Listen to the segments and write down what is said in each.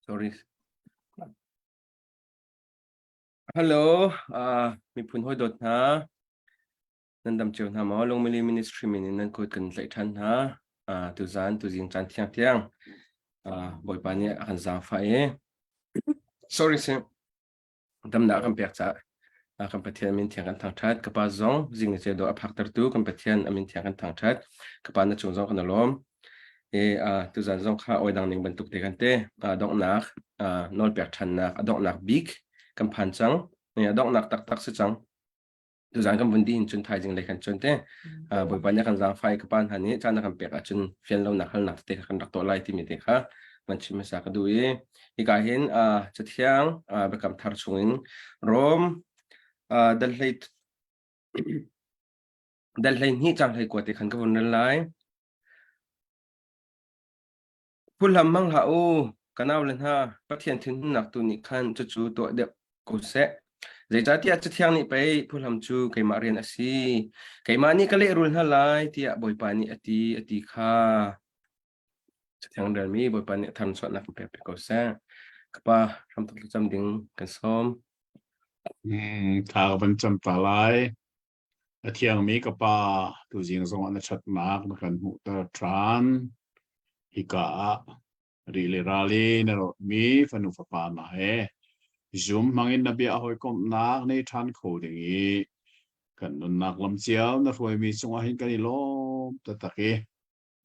Sorry. Hello, uh, miphun hawi dawt hna. Nan dam cio hna maw? Lungmili Ministry min in nan kut kan tlaih ṭhan hna. Uh, tuzan, tuzing caan thiang tiang. Uh, Bawipa nih a kan zaangfah i. Sorry, sir. Damnak kan pek caah kan Pathian min thiang kan thangṭhat. Ka pa zong zing ni do a phaktertu kan Pathian a min thiang kan thangṭhat. Ka pa na cung zong kan lawm. E tuzan zong kha oi dang ning bantuk te kan te donghnak nawlpek ṭhannak a donghnak bik kan phan cang. A donghnak taktak si cang. Tuzan kan vun dih hin cun thaizing lei khan cun te Bawipa nih a kan zaangfah i ka pa hna nih caan a kan pek ahcun fian lonak halnak tete kha kan rak tuah lai timi te kha van chim hmasa ka duh i hika hin Cathiang Biakam Thar chungin Rom dal hlei dal 12 cang 19 te khan ka vun rel lai. Phuhlam hmang hlah u, ka naule hna, Pathian thinhunnak tu nih khan cucu tuah deuh ko seh. Zeicahtiah Cathiang nih pei phuhlam cu keimah rian a si, keimah nih ka lehrul hna lai, tiah Bawipa nih a ti, a ti kha. Cathiang relmi Bawipa nih a tharchuahnak kan pek ko seh. Ka pa, hramthok thlacam ding kan sawm. Thla ka van cam ta lai. A thiangmi ka Pa, tuzing zongah na ṭhatnak na kan hmuhter ṭhan. Hika ah ri le ral i na rawtmi fanu fapa hna he zum hmangin na bia hawikomhnak nei ṭhan kho ding i kan nunnak lam cio na hruaimi cungah hin kan i lawm taktak i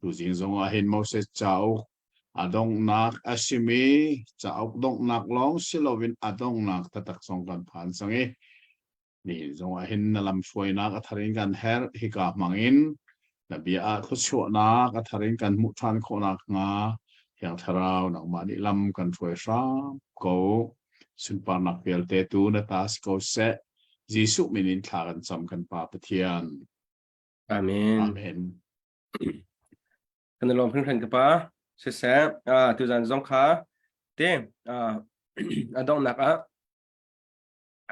tuzing zongah hin Moses cauk a donghnak a simi cauk donghnak lawng si loin a donghnak taktak zong kan phan cang i Nihin zongah hin na lamhruainak a thar in kan herh. Hika hmangin na bia ah thluachuahnak a thar in kan hmuh ṭhan khawh nakhnga Thiang Thlarau nangmah nih lam kan hruai hram ko. Sunparnak vialte tu na ta si ko seh. Jesuh min in thla kan cam kan Pa Pathian. Amen. Amen. Kan i lawm hringhran ka pa. Siseh, ah, tuzan zong kha te ah, a donghnak ah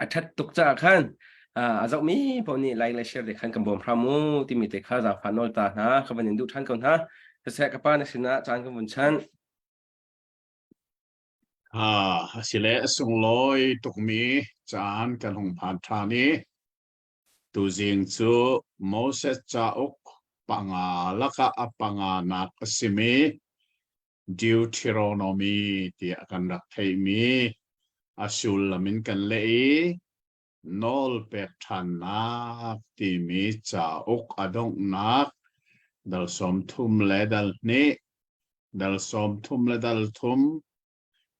a ṭhat tuk caah khan a zohmi paoh nih like le share te khan kan bawm hram u timi te kha zaangfah nawl ta hna ka van in duh ṭhan ko hna. Siseh ka pa na sinah caan kan vun chanh. Ah, asile a sunglawi tukmi caan kan hung phan ṭhan i tuzing cu Moses cauk panga lakah a panganak a simi Deuteronomy tiah kan rak theihmi a sullam in kan leh i nawlpek ṭhannak timi cauk a donghnak dal 32 le dal hnih, dal 30 le dal thum,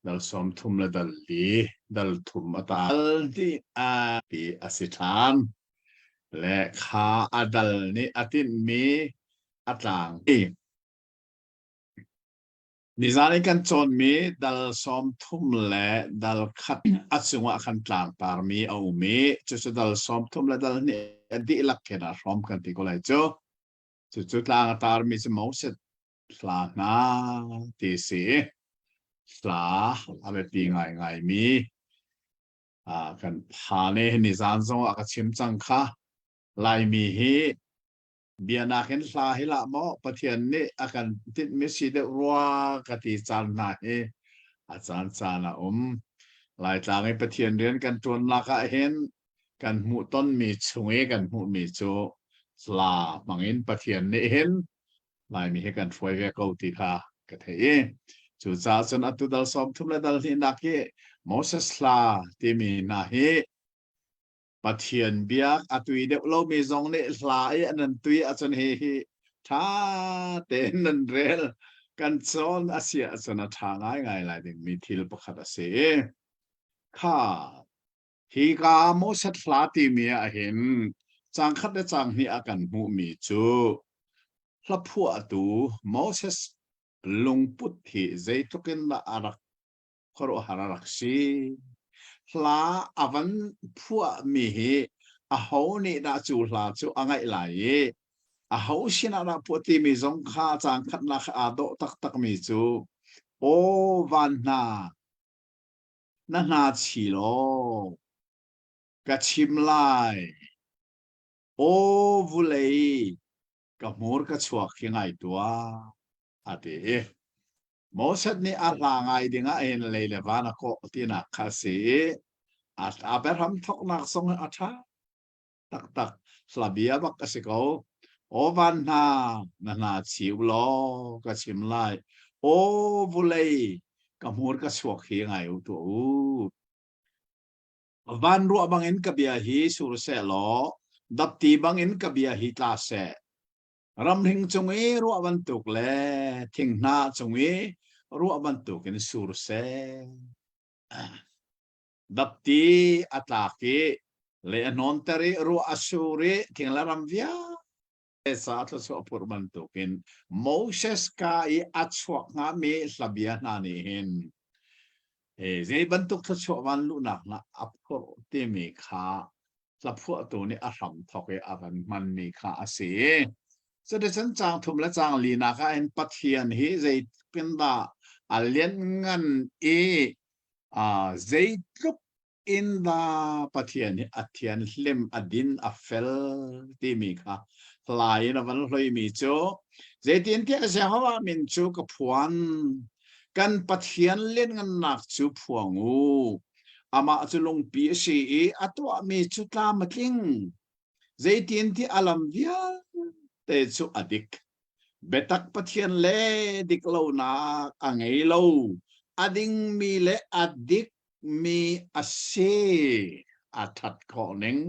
dal 30 le dal li, dal thum a ta. Dal hnih a ti a si ṭhan. Le kha a dal nih a tinhmi a tlang i Nizan i kan cawnmi dal 30 le dal khat a cungah khan tlangtarmi a um i cucu dal 30 le dal hnih a dihlak khin aa hrawm kan ti ko lai cu. Cucu tlang a tarmi cu Moses hla hna ti si. Hla a biapi ngaingaimi kan phan i nizan zong ah ka chim cang kha. Laimi hi Bianak in hla hi lah maw Pathian nih a kan tinhmi si deuh rua ka ti caan hna hi a caan caan a um. Laitlang i Pathian rian kan ṭuannak ah hin kan hmuhtonmi chung i kan hmuhmi cu hla hmangin Pathian nih hin Laimi hi kan hruai ve ko ti kha ka theih i cucaah cun atu dal 30 le dal hnihnak hi Moses hla timi hna hi Pathian biak a tui deuh lomi zong nih hla i an an tui ahcun hi hi ṭha tein nan rel kan cawn a si ahcun a ṭha ngaingai lai dingmi thil pakhat a si. Kha hi ka Moses hla timi ah hin caang khat le caang hnih ah kan hmuhmi cu hlaphuahtu Moses lungput hi zeitluk in dah a rak khuaruahhar a rak si. Hla a van phuahmi hi aho nih dah cu hla cu a ngaih lai i aho sinah dah phuah timi zong kha caang khatnak aa dawh taktakmi cu aw van hna na hna chi law ka chim lai aw vulei ka hmur ka chuak hi ngai tuah a ti i. Moses nih a hla ngai ding ah hin lei le van a kawh tinak kha a si i a biahram thawknak zong a ṭha taktak hla bia bak a si ko. Aw van hna, na hna chi u law ka chim lai. Aw vulei, ka hmur ka chuak hi ngai u tuah u. Van ruah bangin ka bia hi sur seh law, dapti bangin ka bia hi tla seh. Ramhring cung i ruah bantuk le thinghnah cung i ruah bantukin sur seh. Dapti a tlak i le a hnawnter i ruah a sur i thing le ram vialte ca thluachuah phurh bantukin Moses ka i a chuak hngami hlabia hna nih hin zei bantuk thluachuah van luhnak hna a phurh timi kha hlaphuahtu nih a hramthawk i a van hmanmi kha a si. Cuticun caang thum le caang linak ah hin Pathian hi zeitluk dah a lianngan i zeitluk in dah Pathian hi a thianhlim, a din, a fel timi kha hla in a van hloimi cu zeitintiah Jehovah min cu ka phuan kan Pathian lianngannak cu phuang u Amah cu lungpi a si i a tuahmi cu tlam a tling. Zeitintiah a lam vialte cu a dik. Biatak Pathian le dik lonak a ngei lo. A dingmi le a dikmi a si. A ṭhat khawh ning.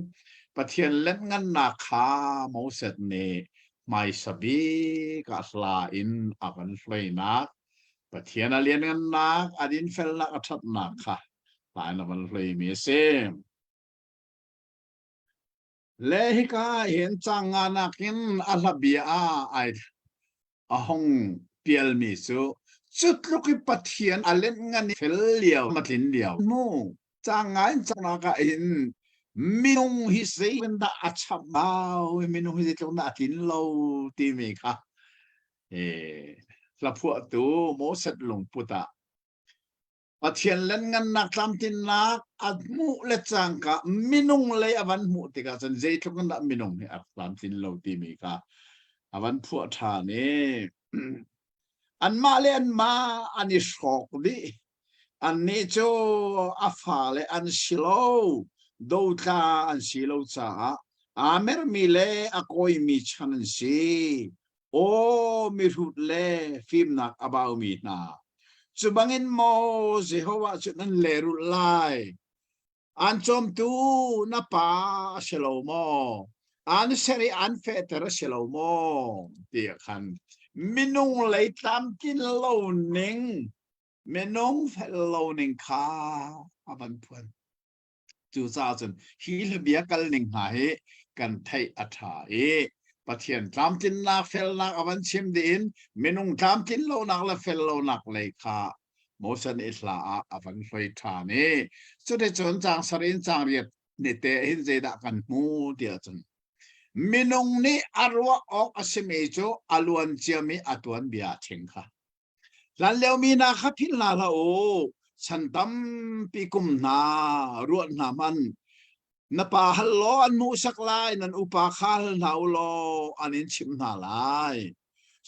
Pathian lenhngannak kha Moses nih hmaisa bik ah hla in a kan hruainak Pathian a lianngannak, a dinfelnak, a ṭhatnak kha hla in a van hloimi a si. Le hika ah hin caang nganak in a hla bia ah ai a hong pialmi cu cu tluk i Pathian a lianngan i fel lio, a tlin lio mu caang nga in cangnak ah hin minung hi zeitindah a chambau i minung hi zeitluk dah a tlin lo timi kha Hlaphuahtu Moses lungput ah Pathian lenngannak tlamtlinnak a hmuh le cangka minung lei a van hmuh tikah cun zeitluk in dah minung hi a tlamtlin lo timi kha a van phuah ṭhan i anmah le anmah an i hrawk dih. Annih cu a fale an si lo, dotla an si lo caah aa mermi le a kawimi chan an si. Aw mihrut le fimnak a baumi hna, cu bangin maw Jehovah cu nan lehrulh lai? Aan cawmtu na pa a si lo maw? Aan ser i aan fehter a si lo maw? Tiah khan minung lei tlamtlin lo ning, minung fel lo ning kha a van phuan. Cucaah cun hi hlabia kal ning hna hi kan theih a ṭha i Pathian tlamtlinnak felnak a van chim dih in minung tlamtlin lonak le fel lonak lei kha Moses nih hla ah a van hloi ṭhan i cuticun caang sarih in caang riat ni te hin zeidah kan hmu tiah cun minung nih a ruah awk a simi cu a luan ciami a tuanbia thing kha Hlanlio mi hna kha philh hna hlah u. Chan tampi kum hna ruat hna hmanh. Na pa hal law an hmuhsak lai, nan upa kha hal hna u law an in chimh hna lai.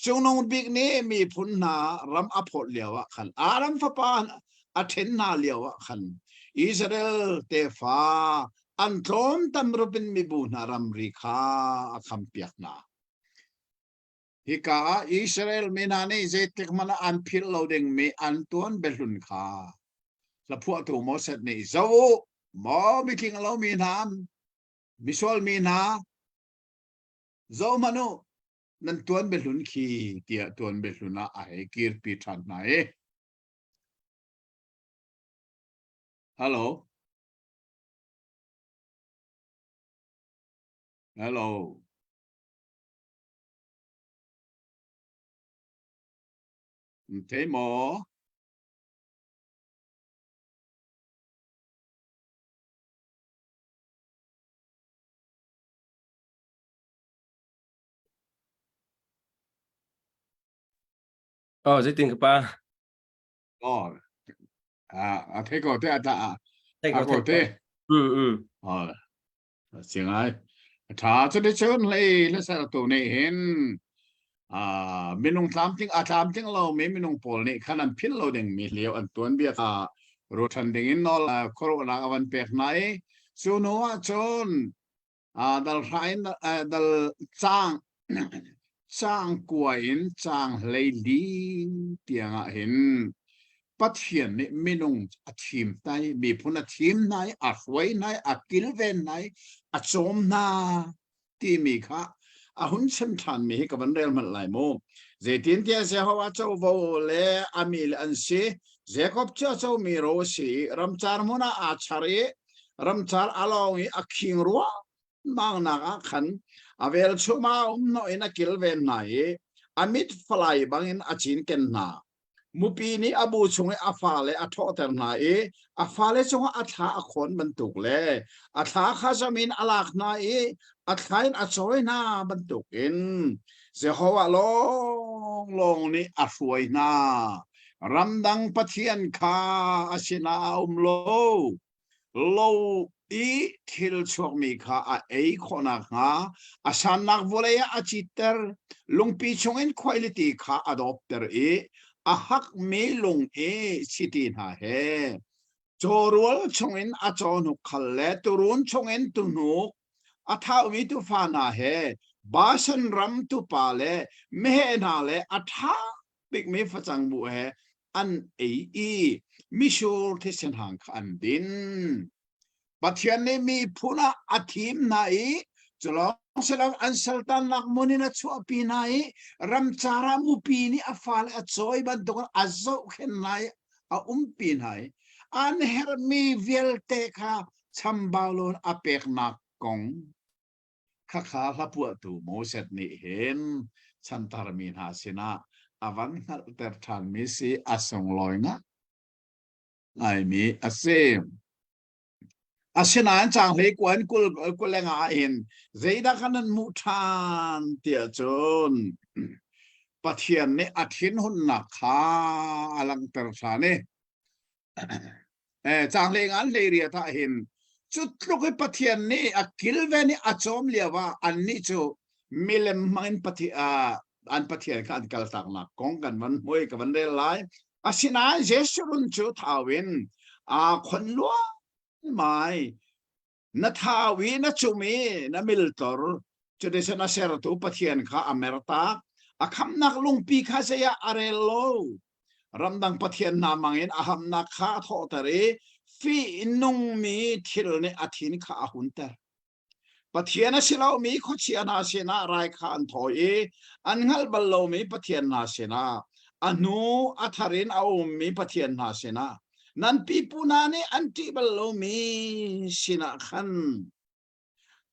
Cungnung bik nih miphun hna ram a phawt lioah khan Aram fapa a ṭhen hna lioah khan Israel tefa an tlawm tam rup in mibu hna ramri kha a khampiak hna. Hika ah Israel mi hna nih zeitik hmanh ah an philh lo dingmi an tuan biahlun kha hlaphuahtu Moses nih zoh u, maw mitling lomi hna, misual mi hna, zohhmanh u, nan tuan biahlun khi tiah tuan biahlun ah a hei kirpi ṭhan hna i. Hello. Hello. Thei maw? Oh, zeitin ka pa? Oh, a thei ko te a ta Thei ko a ko thei ko. te. Mm. Oh, Si ngai. A ṭha. Cuticun hlei hlasertu nih hin Minung tlamtling a tlamtling lomi minung pawl nih khan an philh lo dingmi lio an tuanbia kha ruat ṭhan dingin nawl khuaruahnak a van pek hna i cu hnu ah cun dal hra in dal caang caang kua in caang 14 tiang ah hin Pathian nih minung a thim hna i miphun a thim hna i a hruai hna i a kilven hna i a cawm hna timi kha a hun chim ṭhanmi hi ka van rel hmanh lai mu. Zeitintiah Jehovah covo le a mi le an si, Jakob cu a comi ro a si i ramcar hmun ah aa char i ramcar a lawng i a khing ruangmangnak ah khan a velchum ah um hnawh in a kilven hna i a mit falai bangin a cinken hna. Mupi nih a bu chung i a fale a ṭhawhter hna i a fale cungah a thla a khawn bantuk le a thla kha zam in a lak hna i a thla in a cawi hna bantukin Jehovah lawnglawng nih a hruai hna. Ramdang pathian kha a sinah a um lo. Lo i thil chuakmi kha a ei khawh nakhnga a sannak vawlei ah a citter. Lungpi chungin khuailiti kha a dawpter i a hakmi lung i chiti hna he cawrual chungin a cawhnuk khal le tuurun chungin tuhnuk a thaumi tuufa hna he Bashan ram tupa le meheh hna le a ṭha bikmi facang buh he an ei i mitsur thisen hang kha an din. Pathian nih miphun ah a thim hna i culawng siloin an saltannak hmun in a chuahpi hna i ramcar ah mupi nih a fale a cawi bantukin a zohkhenh hna i a umpi hna i an herhmi vialte kha chambau loin a peknak kong Khakha hlapuahtu Moses nih hin chantarmi hna sinah a van hngalhter ṭhanmi si a sunglawi ngaimi a si. Asinain caang hlei kuan kul kul le nga hin zeidah kan nan hmuh ṭhan tiah cun Pathian nih a thinhunnak kha a langhter ṭhan i Caang hlei ngan hlei riat ah hin cu tluk i Pathian nih a kilven i a cawm lio ah annih cu milem hmang in Pathian an Pathian kha an kaltaknak kong kan van hmui ka van rel lai. Asinain Jesuh cu thau in aa khon luaimai. Na thau i na cum i na miltor cuticun a sertu Pathian kha a mertak. A khamnak lungpi kha zei ah a rel lo. Ramdang pathian hna mangin a hamnak kha a thawhter i fih nungmi thil nih a thin kha a hunter. Pathian a si lomi khuachia hna sinah rai kha an thawi i an hngalh bal lomi pathian hna sinah a hnu a thar in a ummi pathian hna sinah nan pipu hna nih an ṭih bal lomi sinah khan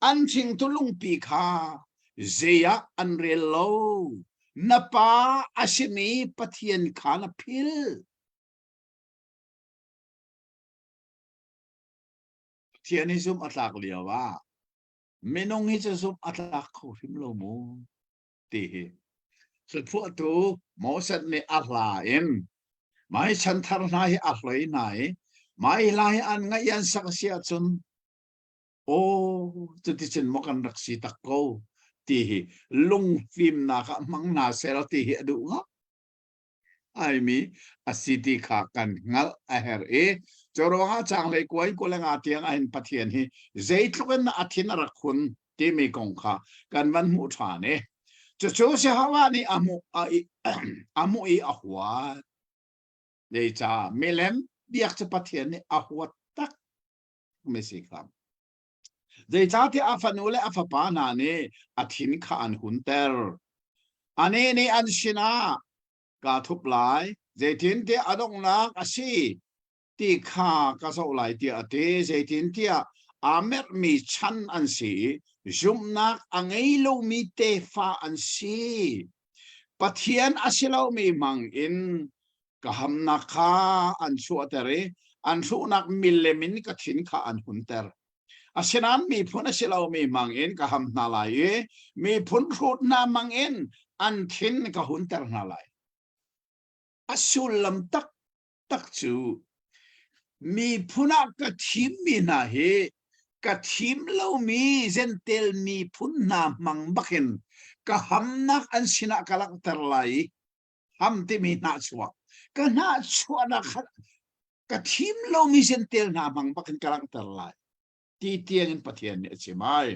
An hringtu lungpi kha zei ah an rel lo. Na pa a simi Pathian kha na philh. Pathian hi zumh a tlak lio ah minung hi cu zumh a tlak kho hrim lo mu ti hi Hlaphuahtu Moses nih a hla in mai chanthar hna hi a hloi hna i mai hla hi an ngaih an sak a si ahcun Aw, cuticun maw kan rak si tak ko ti hi lungfimnak ah hmang hna seh ti hi a duh nga aimi a si ti kha kan hngalh a herh i cu ruangah caanglei kuai kulenga tiang ahhin Pathian hi zeitluk in a thin a rak hun timi kong kha kan van hmuh ṭhan i cucu Jehovah nih a hmuh a hmuh i a huat. Zeicah milem biak cu Pathian nih a huat tak mi si kha. Zeicahtiah a fanu le a fapa hna nih a thin kha an hunter. Anih nih an sinah kaa thup lai, zeitintiah a donghnak a si ti kha ka zoh lai tiah a ti. Zeitintiah aa merhmi chan an si i zumhnak a ngei lomi tefa an si. Pathian a si lomi hmang in ka hamnak kha an chuahter i an hruhnak milem in ka thin kha an hunter. Asinain miphun a si lomi hmang in ka ham hna lai i miphun hrut hna hmang in an thin ka hunter hna lai. A sullam taktak cu miphun ah ka thimmi hna hi ka. Ka thim lomi Jentail miphun hna hmang bakin ka hamnak an sinah ka langhter lai i ham timi hnahchuak ka hnahchuahnak kha ka thim lomi Jentail hna hmang bakin ka langhter lai ti tiangin Pathian nih a chim ai.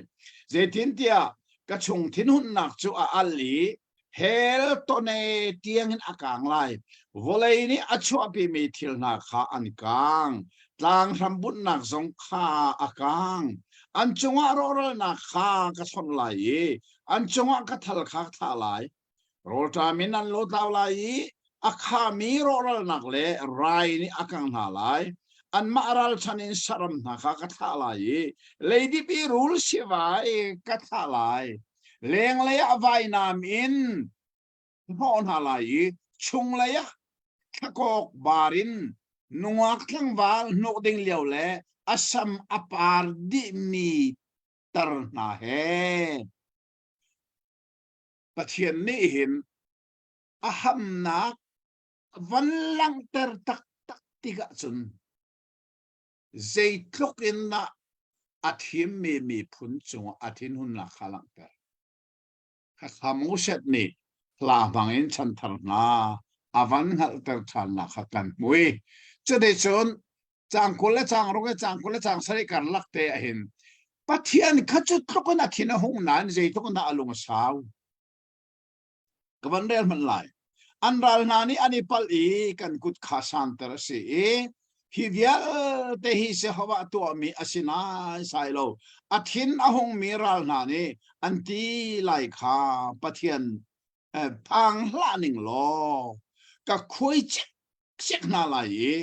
Zeitintiah ka chung thinhunnak cu a al i hell tone tiangin a kang lai. Vawlei nih a chuahpimi thil hna kha an kang. Tlang hrambunhnak zong kha a kang. An cungah rawhralnak kha ka chawnh lai i an cungah ka thal kha ka thlah lai. Rawlṭam in an lotlau lai i a khami rawhralnak le rai nih a kang hna lai. Anmah ralchan in saram hna kha ka thlah lai i leidip i rul sivai ka thlah lai. Lenglei ah vainam in hnawh hna lai i chunglei ah thlakawk bar in nungak tlangval hnuk ding lio le a sam a par dihmi tar hna he. Pathian nih hin a hamnak van langhter taktak tikah cun zeitluk in dah a thimmi miphun cungah a thinhunnak kha langhter. Khakha Moses nih hla hmang in chanthar hna a van hngalhter ṭhannak kha kan hmu i cuticun caang 20 le caang ruk le caang 20 le caang sarih karlak te ahhin Pathian kha cu tluk in a thin a hung nain zeitluk in dah a lung a sau. Ka van rel hmanh lai. An ral hna nih an i palh i kan kut kha santer a si i hi vialte hi Jehovah tuahmi a si naisai lo. A thin a hungmi ral hna nih an ti lai kha Pathian phang hlah ning law ka khuai cek hna lai i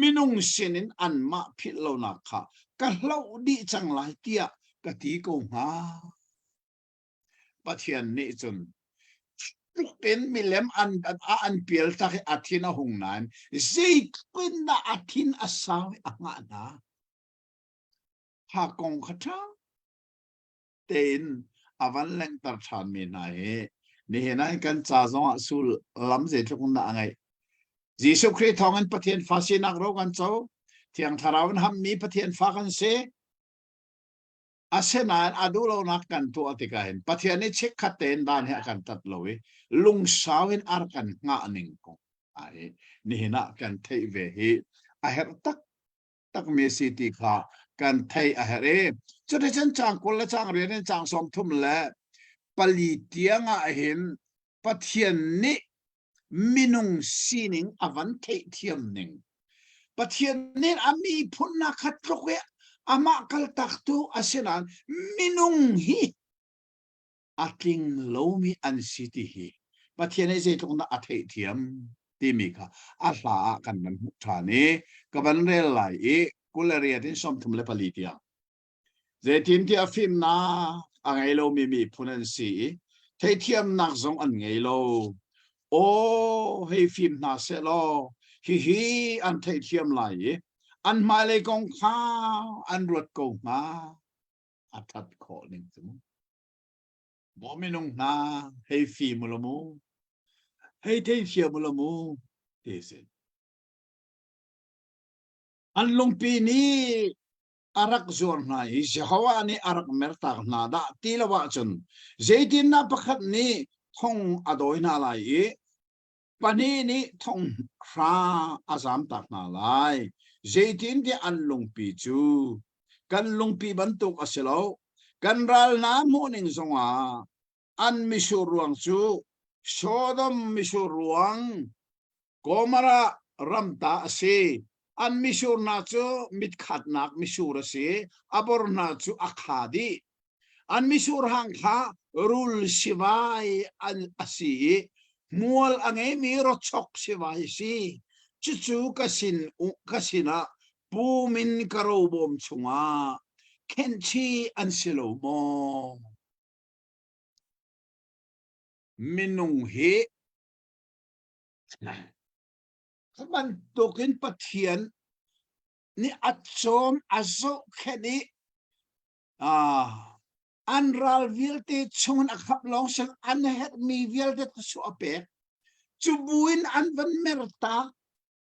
minung sinin anmah philh lonak kha ka hloh dih cang lai tiah ka ti ko hnga. Pathian nih cun tluk in milem an an pial tak i a thin a hung nain zeitluk in dah a thin a sau i a hngah hna. Kha kong kha ṭha tein a van lengter ṭhanmi hna hi nihin ah kan ca zongah sullam zeitluk in dah a ngeih. Jesuh Khrih thawngin Pathian fa sinak ro kan co. Thiang Thlarau in hammi Pathian fa kan si. Asinain a duh lonak kan tuah tikah hin Pathian nih chikkhat tein dan hi a kan tat lo i lungsau in ar kan hngah ning kong hi nihin ah kan theih ve hi a herh tak takmi a si ti kha kan theih a herh i cuticun caang 20 le caang riat in caang 34 tiang ah hin Pathian nih minung sining a van theihthiam ning Pathian nih a miphun hna kha tluk i amah kaltaktu a si nain minung hi a tling lomi an si ti hi Pathian nih zeitluk dah a theihthiam timi kha a hla ah kan van hmuh ṭhan i ka van rel lai i 28 in 34 tiang. Zeitintiah fimnak a ngei lomi miphun an si i theihthiamnak zong an ngei lo. Aw, hei fim hna seh law hihi an theihthiam lai i an hmailei kong kha an ruat ko hnga. A ṭhat khawh ning cu mu. Maw minung hna, hei fim u law mu, hei theithiam u law mu, ti a si. An lungpi nih a rak zuar hna i Jehovah nih a rak mertak hna dah ti lo ahcun zeitindah pakhat nih thong a dawi hna lai i pahnih nih thong hra a zamtak hna lai. Zeitintiah an lungpi cu kan lungpi bantuk a si lo. Kan ral hna hmuhning zongah an misur ruang cu Sodom misur ruang Gomorrah ram ta a si. An misur hna cu mitkhatnak misur a si. A bor hna cu a kha dih. An misur hang kha rul sivai an a si i hmual a ngeimi rochok sivai a si. Cucu ka sin ka sinah pum in ka robawm chungah khenhchih an si lo maw? Minung hi Cu bantukin Pathian nih a cawm a zohkhenh i an ral vialte chungin a khap lawng sin an herhmi vialte cu a pek. Cu buin an van mertak.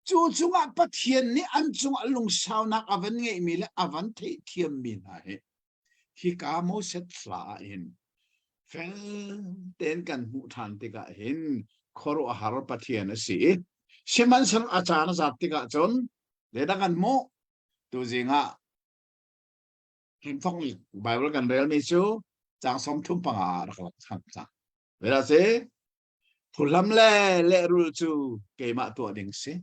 Cu cungah Pathian nih an cungah lungsaunak a van ngeihmi le a van theihthiammi hna hi hika Moses hla ah hin fel tein kan hmuh ṭhan tikah hin khuaruahhar Pathian a si i sihmanhsehlaw a caan a zat tikah cun zeidah kan hmuh? Tuzing ah thong Bible kan relmi cu caang 35 ah rak lang cang cang. Zeidah si? Phuhlam le lehrul cu keimah tuah ding si.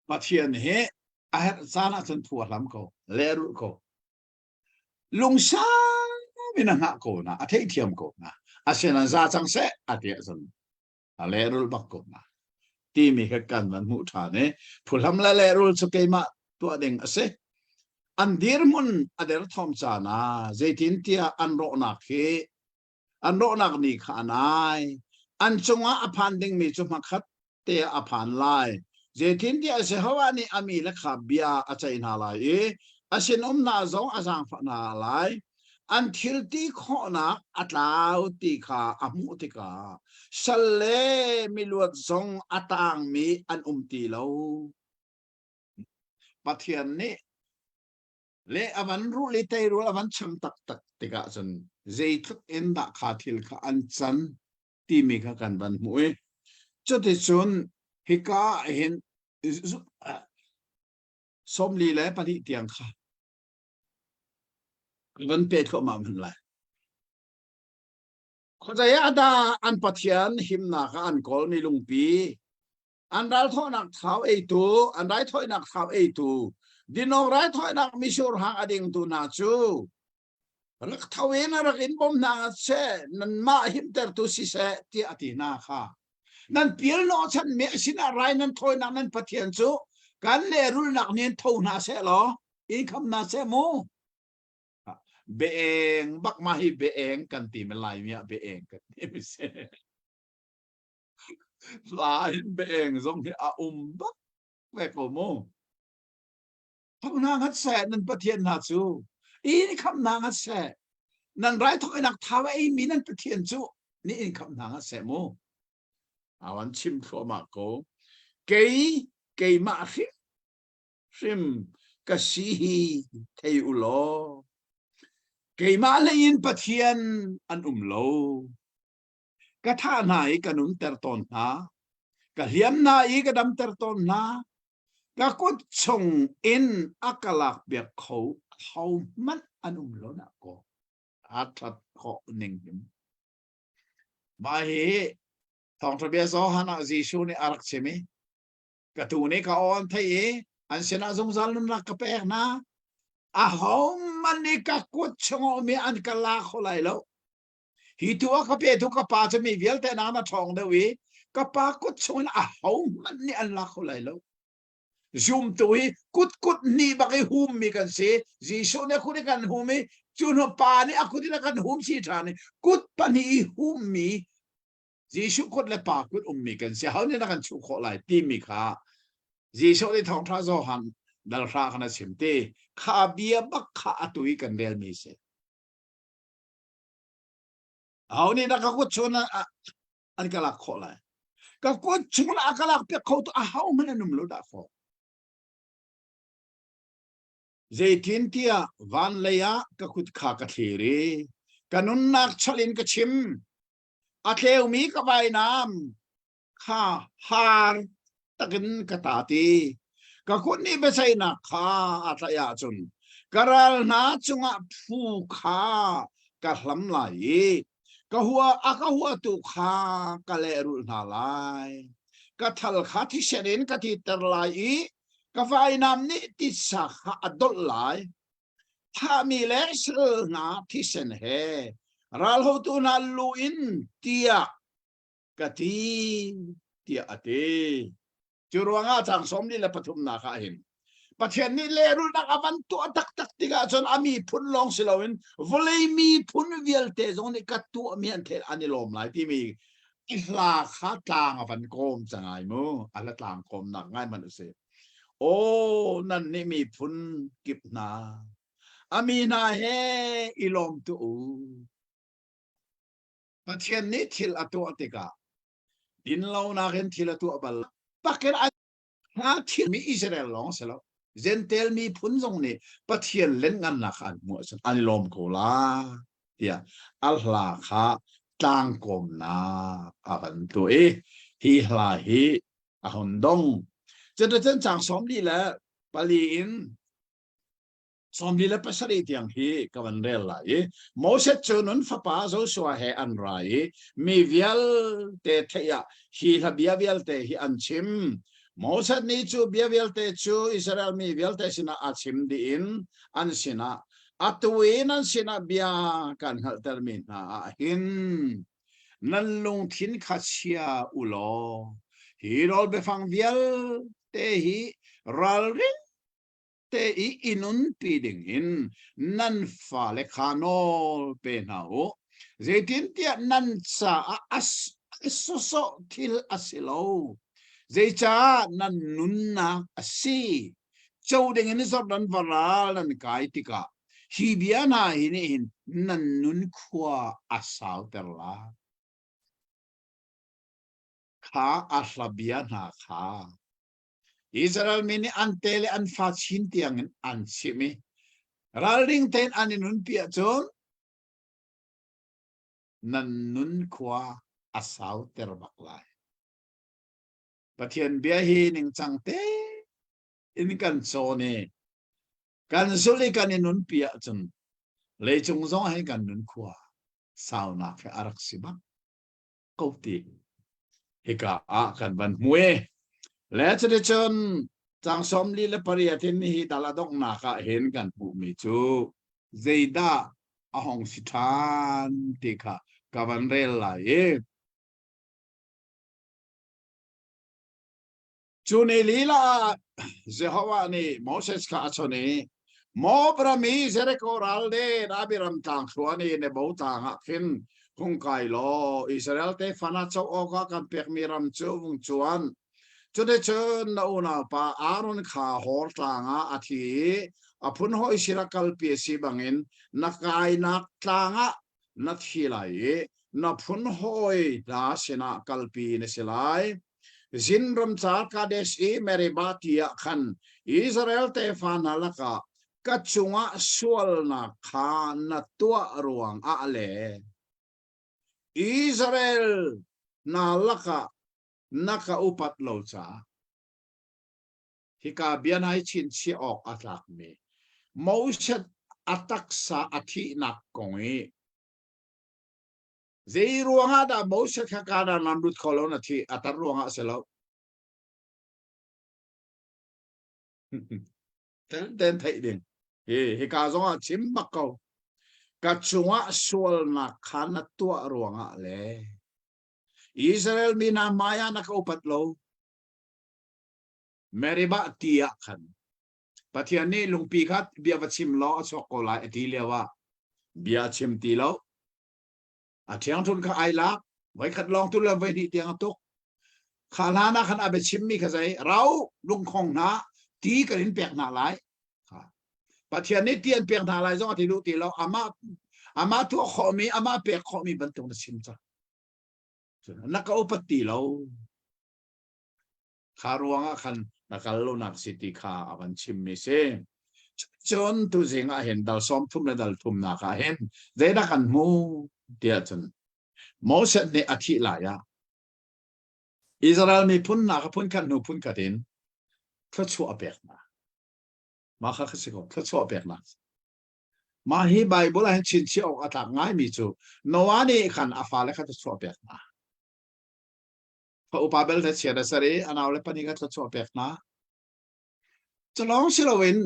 Pathian hi a herh caan ahcun phu a hlam ko, lehrulh ko. Lungsau in a hngah ko na, a theihthiam ko na. Asinain za cang seh a ti ahcun a lehrulh bak ko na. Timi kha kan van hmuh ṭhan i phuhlam le lehrul cu keimah tuah ding a si. An dirhmun a derthawm caan ah zeitintiah an rawhnak hi an rawhnak ni kha a nai. An cungah a phan dingmi cu hmakhat te ah a phan lai. Zeitintiah Jehovah nih a mi le kha bia a ceih hna lai i a sinum hna zong a zaangfah hna lai. An thil ti khawhnak a tlau ti kha a hmuh tikah sal le miluat zong a tangmi an um ti lo. Pathian nih le a van rul i teirul a van cham taktak tikah cun zeitluk in dah kha thil kha an can timi kha kan van hmuh i cuticun hika ah hin 42 tiang kha van pe thluahmah hman lai. Khuazei ah dah an Pathian himnak ah an kawlmi lungpi an ralthawhnak thau eitu, an raithawinak thau eitu, dinawk raithawinak misur hang a dingtu hna cu rak tho in a rak in bawm hna ngat seh, nanmah himtertu siseh tiah a ti hna kha. Nan pial hnawhchan mi a sinah rai nan thawinak nan Pathian cu kan lehrulnak nih tho hna seh law in kham hna seh mu. Beeng bak ma hi beeng kan ti mi Laimi ah beeng kan ti mi si. Hla in beeng zong hi a um bak ve ko mu. Thok hna ngat seh nan Pathian hna cu in khamh hna ngat seh nan raithawinak thau a eimi nan Pathian cu ni in khamh hna ngat seh mu. Awan chim thluahmah ko. Kei keimah hrim hrim ka si hi thei u law keimah hlei in Pathian an um lo. Ka thah hna i ka nunter tawn hna. Ka hliam hna i ka damter tawn hna. Ka kut chung in a ka lakpiak kho ahohmanh an um lo dah kaw. A ṭhat khawh ning him. Mah hi thawngṭha bia Johan ah Jesuh nih a rak chim i ka tuu nih ka aw an theih i an sinah zungzal nunnak ka pek hna. Ahohmanh nih ka kut chung a um i an ka la kho lai lo. Hi tu ah ka petu ka pa cu mi vialte nakin a ṭhawng deuh i ka pa kut chungin ahohmanh nih an la kho lai lo. Zumtu hi kut kut hnih bak i hummi kan si. Jesuh nih a kut i kan hum i cu hnu pa nih a kut in a kan hum si ṭhan i kut pahnih i hummi Jesuh kut le pa kut ummi kan si. Ho nih na kan chuh khawh lai timi kha Jesuh nih thawngṭha Johan dal hra khan a chim ti. Kha bia bak kha atu i kan relmi si. Aho nih dah ka kut chung an ka lak khawh lai? Ka kut chung a ka lak piak kho tu aho hmanh an um lo dah kaw. Zeitintiah van lei ah ka kut kha ka thlir i ka nunnak chalh in ka chim. A tleumi ka vainam kha haar takin ka ta ti. Ka kut nih biaceihnak kha a tlaih ahcun ka ral hna cungah phu kha ka hlam lai i ka hua a ka huatu kha ka lehrulh hna lai. Ka thal kha thisen in ka titer lai i ka vainam nih titsa kha a dolh lai. Thahmi le sal hna thisen he ralhotu hna lu in tiah ka ti tiah a ti. Cu ruangah caang 43 ah hin Pathian nih lehrulhnak a van tuah taktak tikah cun a miphun lawng si loin vawlei miphun vialte zong nih ka tuahmi an thel an i lawm lai timi hla kha tlang a van kawm cang ai mu a hla tlang kawmnak ngai man a si aw nan nih miphun kip hna a mi hna he i lawm tu u Pathian nih thil a tuah tikah. Dinlonak in thil a tuah bal. Takin a hna thil mi Israel lawng si lo. Jentail miphun zong nih Pathian lianngannak kha an hmuh ahcun an i lawm ko la tiah a hla kha tlangkawmnak a van tuah i hi hla hi a hun dong. Cuticun caang 44 in 47 tiang hi ka van rel lai i Moses cu nun fapa Joshua he an ra i mi vialte theih ah hi hla bia vialte hi an chim. Moses nih cu bia vialte cu Israel mi vialte sinah a chim dih in an sinah atu i nan sinah bia kan hngalhtermi hna ah hin nan lungthin kha chia u law hi rawl biafang vialte hi ralring te i i nunpi dingin nan fale kha nawl pe hna u. Zeitintiah nan caah a sawsawh thil a si lo. Zeicah nan nunnak a si? Co dingin Jordan va ral nan kai tikah hi bia hna hi nih hin nan nun khua a sauter lai. Kha a hla bia hna kha Israel mi nih an te le an fa chin tiangin an chimh i ralring tein an i nunpi ahcun nan nun khua a sauter bak lai. Pathian bia hi ningcang tein kan cawn i kan zulh i kan i nunpi ahcun leicung zong hi kan nun khua saunak hi a rak si bak. ko ti hika ah kan van hmu i le cuticun cang 48 in hi dal a donghnak ah hin kan hmuhmi cu zeidah a hong si ṭhan ti kha ka van rel lai i Cu ni lila ah Jehovah nih Moses kha a chawnh i, Moab ram i Jericho ral le Abiram tlang thluan i Nebo tlang ah khin hung kai law Israel tefa hna co awkah kan pekmi ram cu vung cuan. Cuticun na unaupa Aaron kha Hor tlang ah a thi i a phunhawi sinah kalpi a si bangin na kainak tlang ah na thi lai i na phunhawi hna sinah kalpi na si lai. Zin ramcar Kadesh i Meribah ti ah khan Israel tefa hna lakah ka cungah sualnak kha na tuah ruangah le Israel hna lakah na ka upat lo caah hika bia hna hi chinchiah awk a tlakmi Moses a taksa a thihnak kong i Zei ruangah dah Moses kha Kanaan ram lut kho lo na thih? A tar ruangah a si lo. Ten ten theih ding. Hi hika zongah chim bak ko. Ka cungah sualnak kha na tuah ruangah le Israel mi hna hmai ah na ka upat lo. Meribah ti ah khan Pathian nih lungpi kha bia va chim law a chuak ko lai a ti lio ah bia a chim ti lo. A ṭhiangṭhunh kha ai lak, voikhat lawng tu le voihnih tiang a tuk. Kha hlan ah khan a biachimmi kha zei, rau lungkhong hna, ti kan in pek hna lai. Kha. Pathian nih ti an pek hna lai zong a ti duh ti lo. Amah amah tuah khawhmi, amah pek khawhmi bantuk na chim cang. Na ka upat ti lo. Kha ruangah khan na kal lonak si ti kha a van chimmi si. Cun tuzing ah hin dal 30 le dal thumnak ah hin zeidah kan hmu tiah cun Moses nih a thih lai ah Israel miphun nak a phun khat hnu phun khat in thluachuah a pek hna. Mah kha kha si ko, thluachuah a pek hna. Mah hi Bible ah hin chinchiah awk a tlak ngaimi cu Noah nih khan a fale kha thluachuah a pek hna. Fa upa belte chiat a ser i a naule pahnih kha thluachuah pek hna. Culawng si loin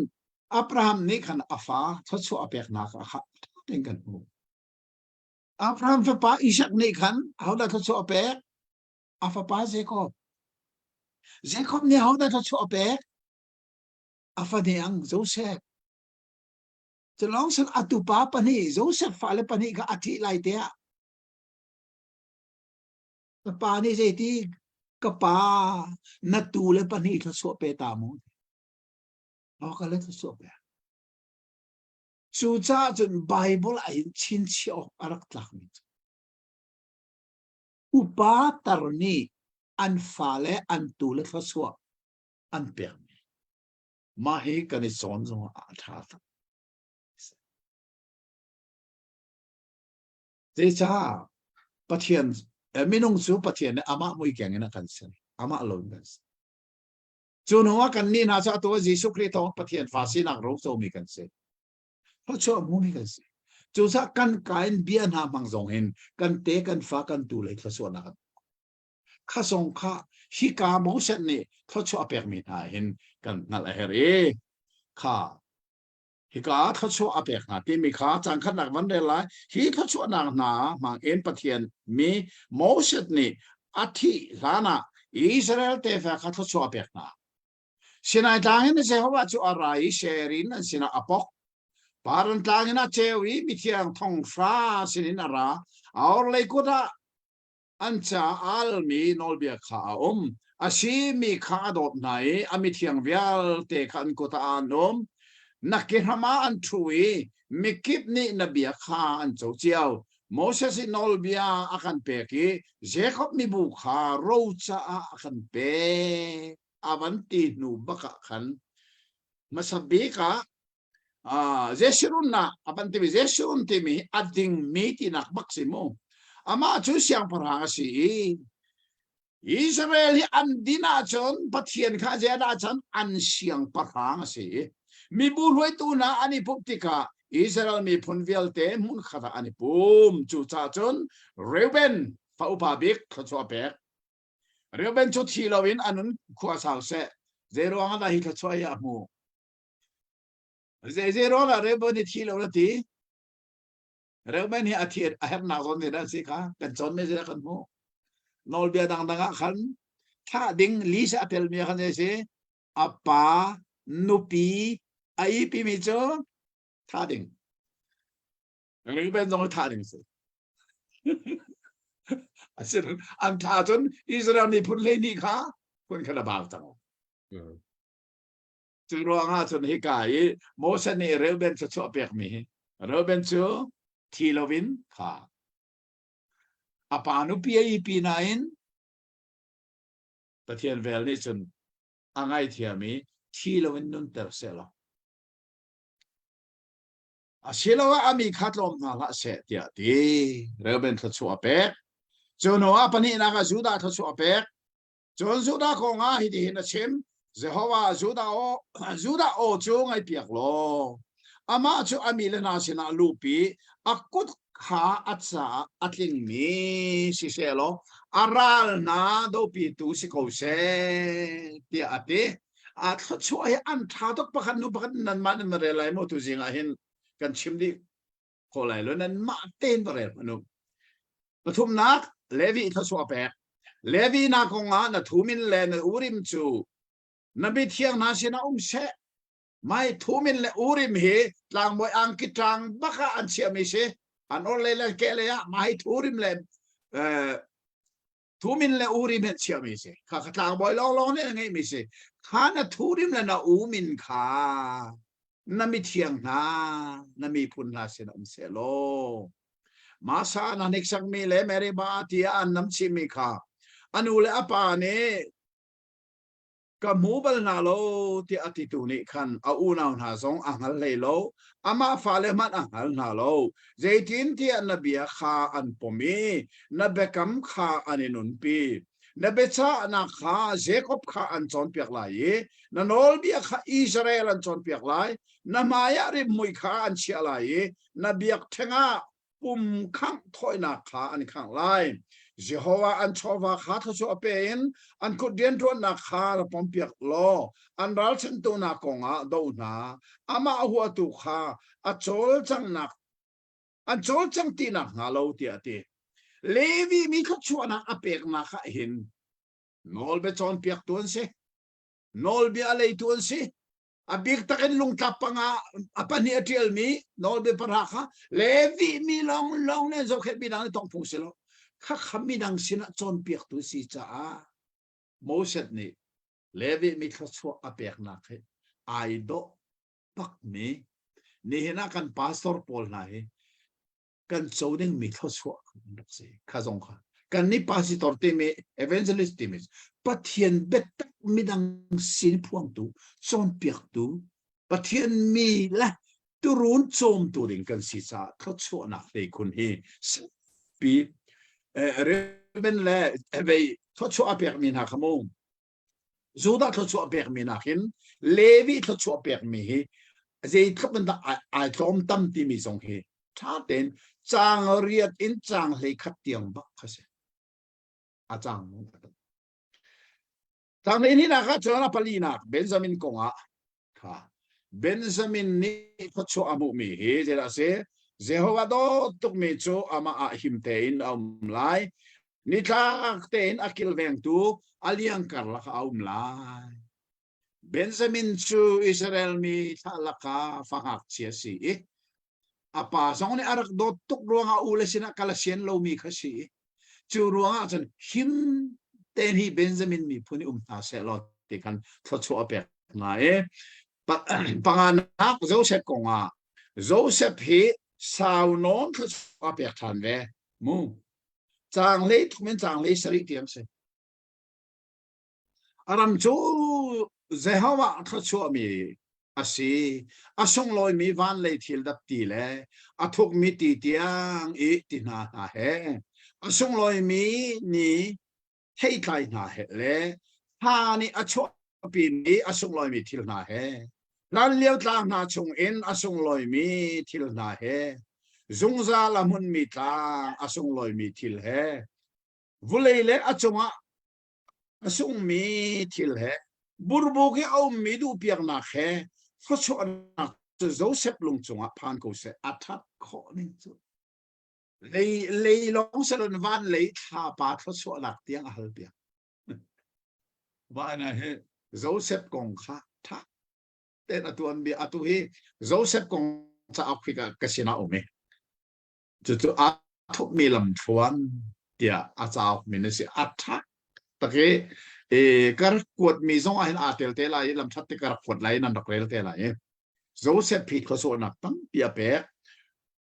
Abraham nih khan a fa thluachuah a peknak kha tein kan hmuh. Abraham fapa Isak nih khan ahodah thluachuah a pek? A fapa Jacob. Jacob nih ahodah thluachuah a pek? A fahniang Joseph. Culawng sin a tupa pahnih Joseph fale pahnih kha a thih lai te ah Ka pa nih zeiti ka pa na tu le pahnih thluachuah pe ta mu. Aw ka le thluachuah pe. Cucaah cun Bible ah hin chinchiah awk a rak tlakmi cu upa tar nih. an fale an tu le thluachuah an pekmi mah hi kan i cawn zong ah a ṭha tak. Zeicah Pathian minung cu Pathian nih amah muikeng in a kan ser amah lo in kan ser. Cu hnu ah kan nih hna cu atu ah Jesuh Khrih thawng Pathian fa sinak ro comi kan si. Thluachuah hmumi kan si. Cucaah kan ka in bia hna hmang zong hin kan te kan fa kan tu lei thluachuahnak an kha zong kha hika Moses nih thluachuah a pekmi hna hin kan hngalh a herh i kha hika thluachuah a pek hna timi kha cang khatnak van rel lai hi thluachuahnak hna hmang in Pathian mi Moses nih a thih hlan ah Israel tefa kha thluachuah a pek hna Sinai tlang in Jehovah cu a ra i ser in an sinah a pok. Paran tlang in a ceu i mithiang thong hra sinin a ra. A orhlei kut ah an ca almi nawlbia kha a um. A si mi kha a dawt hna i a mithiang vialte kha an kut ah an um. Na kehram ah an ṭhu i mikip nih na bia kha an co cio. Moses i nawlbia a kan pek i Jakob mibu kha ro caah a kan pek. A van ti hnu bak ah khan hmasa bik ah Jeshurun ah a van timi Jeshurun timi a dingmi tinak bak si mu. Amah cu siangpahrang a si i Israel hi an din ahcun Pathian kha zeidah ahcun an siangpahrang a si i mibu hruaitu hna an i pumh tikah Israel miphun vialte hmunkhat ah an i pum. Cucaah cun Reuben fa upa bik thluachuah pek Reuben cu thi loin a nun khua sau seh. Zei ruang ah dah hi thluachuah hi a hmuh? Zei zei ruang ah Reuben hi thi lo na ti? Reuben hi a thi a hernak zawn nih dah si kha kan cawn mi zei kan hmuh. Nawlbia dangdang ah khan thah ding lisa a telmi khan zei si a pa nupi a ipi mi cu thah ding. Reuben zong hi thah ding si. Asinain an tha cun Israel miphun 12 kha phun khat a bau cang. Cu ruangah cun hika i Moses nih Reuben cu chuah pekmi hi Reuben cu thi loin kha a pa nupi a ipi nain Pathian vel nih cun a ngaithiam i thi loin nunter sehlaw Asiloah a mi kha tlawm hna hlah seh tiah a ti. Reuben thluachuah a pek. Cu hnuah pahnihnak ah Judah thluachuah a pek. Cun Judah kong ah hitihin a chim, Jehovah Judah aw, Judah aw cu ngaihpiak law, amah cu a mi le hna sinah luhpi, a kut kha a caah a tlingmi si sehlaw, a ral hna dopitu si ko seh, tiah a ti. A thluachuah hi an ṭha tuk pakhat hnu pakhat nanmah nan va rel lai maw tu zing ah hin kan chim dih khawh lai lo nanmah tein va rel hmanh u. Pathumnak Levi thluachuah pek. Levi na kong ah na Thumin le na Urim cu na mithiang hna sinah um seh. Mai Thumin le Urim hi tlangbawi angki ṭang bak ah an chiahmi si. An orhlei le kehlei ah mai Thurim le Thumin le Urim he chiahmi si. Kha kha tlangbawi lawnglawng nih a ngeihmi si. Kha na Thurim le na Umin kha na mithiang hna, na miphun hna sin um seh law. Masa na hniksakmi le Meribah tiah an namchihmi kha a nu le a pa nih Ka hmu bal hna lo tiah a titu nih khan a unau hna zong a hngal hlei lo, amah fale hmanh a hngal hna lo. Zeitintiah na bia kha an pom i na biakam kha an i nunpi. Na biachahnak kha Jakob kha an cawnpiak lai i na nawlbia kha Israel an cawnpiak lai. Na hmaiah rimhmui kha an chiah lai i na biakṭheng ah pum khangh thawinak kha an khangh lai. Jehovah an chawva kha thluachuah pe in an kut rianṭuannak kha rak pompiak law an ralchanhtunak kongah do hna. Amah huatu kha a cawlcanghnak an cawlcang ti nakhnga lo tiah a ti. Levi mi thluachuahnak a peknak ah hin nawlbia cawnpiaktu an si, nawlbia a leitu an si, a bik takin lungtlap panga a pahnih a ṭialmi nawlbia pahra kha Levi mi lawnglawng nih an zohkhenh mi dang nih tawngh phung si lo khakha midang sinah cawnpiaktu si caah Moses nih Levi mi thluachuah a peknak hi ai dawh bakmi nihin ah kan pastor pawl hna hi kan co dingmi thluachuah an rak si kha zong kha. Kan nih pastor timi evangelist timi Pathian biatak midang sin phuangtu, cawnpiaktu, Pathian mi le turun cawmtu ding kan si caah thluachuahnak hleikhun hi pi Reuben le vei thluachuah a pekmi hna kha mu Judah thluachuah pekmi nakin Levi thluachuah pekmi hi zeitluk in dah ai tlawm tam timi zong hi ṭha tein caang riat in caang 11 tiang bak kha si. A caang Caang hleihnihnak ah cun a palinak Benjamin kong ah kha Benjamin nih thluachuah a hmuhmi hi zeidah a si? Jehovah dawt tukmi cu amah ah him tein a um lai. Nitlak tein a kilvengtu a liang karlak ah a um lai. Benjamin cu Israel mi thlah lakah fa ngakchia a si i a pa zong nih a rak dawt tuk ruangah u le sinah kal a sian lomi kha si i cu ruangah cun him tein hi Benjamin miphun i um hna seh law ti khan thluachuah a pek hna i panganak Joseph kongah Joseph hi sau nawn thluachuah a pek ṭhan ve mu caang 13 in caang 17 tiang si. A ram cu Jehovah thluachuahmi a si. A sunglawimi van lei thil dapti le a thukmi ti tiang i ti hna hna he, a sunglawimi ni theitlai hna he le thla nih a chuahpimi a sunglawimi thil hna he, hlanlio tlang hna chungin a sunglawimi thil hna he, zungzal a hmunmi tlang a sunglawimi thil he, vulei le a cungah A sungmi thil he burbuk i a ummi duhpiaknak he thluachuahnak cu Joseph lung cungah phan ko seh. A ṭhat khawh ning cu lei lei lawng selon van lei thlapa thluachuahnak tiang a halpiak. Van ah hi Joseph kong kha ṭha tein a tuanbia atu hi Joseph kong cauk hi ka sinah um i Cucu aa thupmi lamthluan tiah a cauk min a si. A ṭha tak i ka rak kuatmi zong ah hin aa tel te lai i lamṭhat te ka rak kuat lai i nan rak rel te lai i Joseph hi khuasawhnak tampi a pek.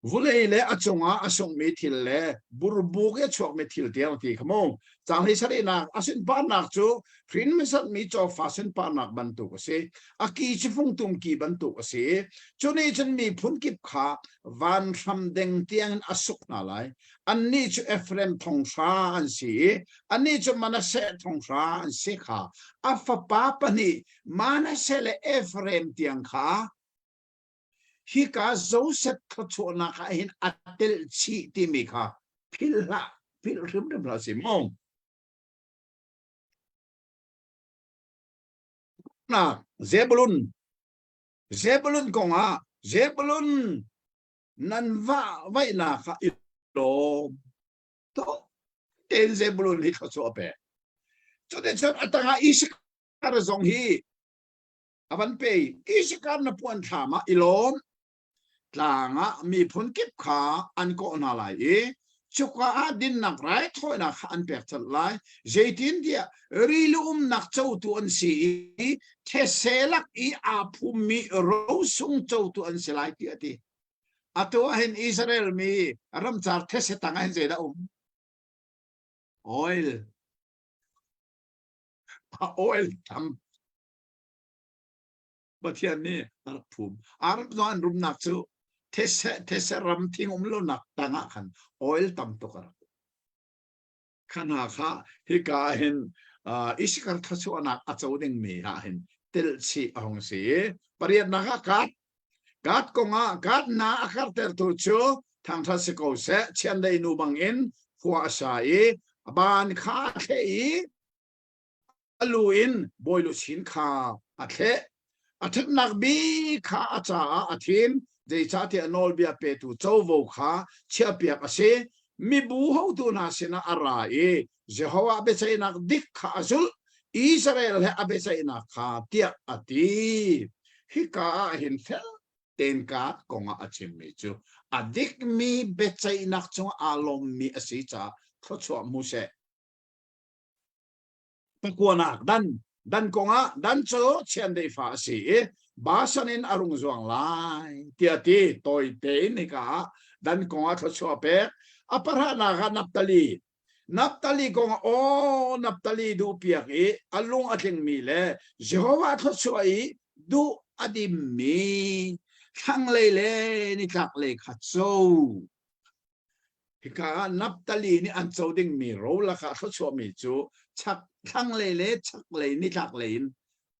Vulei le a cungah a sungmi thil le burbuk i a chuakmi thil tiang ti kha mu. Caang hlei sarihnak a sunparnak cu hrin hmasatmi cawfa sunparnak bantuk a si. A ki cu fungtum ki bantuk a si i cu nih cun miphun kip kha vanhram deng tiangin a suk hna lai. Annih cu Efraim thong hra an si i annih cu Manasseh thong hra an si kha a fapa pahnih Manasseh le Efraim tiang kha hika Joseph thluachuahnak ah hin a telh chih timi kha philh hlah, philh hrimhrim hlah si mu. Na Zebulun Zebulun kongah Zebulun nan vah vaihnak ah i lawm to tein Zebulun hi thluachuah a pek. Cuticun a tangah Isakar zong hi a van pe i Isakar na puan thlam ah i lawm Tlang ah miphun kip kha an kawh hna lai i cuka ah dinnak raithawinak kha an pekchanh lai. Zeitintiah rili umnak cotu an si i thetse lak i aa phummi rosung cotu an si lai tiah a ti. Atu ah hin Israel mi ramcar thetse tang ah hin zeidah um? Oil. Oil tam. Pathian nih a rak phum. Arab zong an rumnak cu these these ram thing um lonak tang ah khan oil tam tuk a rak. Khana kha hika ah hin Isakar thluachuahnak a co dingmi ah hin telh chih a hung si i pariatnak ah Gad Gad kong ah Gad hna a kartertu cu thangṭhat si ko seh chiandeih nu bangin khua a sa i a ban kha a thleh i a lu in bawi luchin kha a thleh. A ṭhatnak bik kha a caah a thim, zeicahtiah nawlbia petu covo kha chiahpiak a si. Mibu hotu hna sinah a ra i Jehovah biaceihnak dik kha a zulh, Israel he a biaceihnak kha tiah a ti. Hika ah hin fel tein Gad kongah a chimmi cu a dikmi biaceihnak cungah aa lawmmi a si caah thluachuah hmu seh. Pakuanak dan dan kongah dan cu chiandeih fa a si i Basan in a rung zuang lai tiah ti tawi tein hika ah dan kongah thluachuah pek. A pahranak ah Naphtali. Naphtali kong ah aw Naphtali duhpiak i a lung a tlingmi le Jehovah thluachuah i duh a dimmi thlanglei le nitlaklei kha co. Hika ah Naphtali nih an co dingmi ro lakah thluachuahmi cu chak thlanglei le chaklei nitlaklei in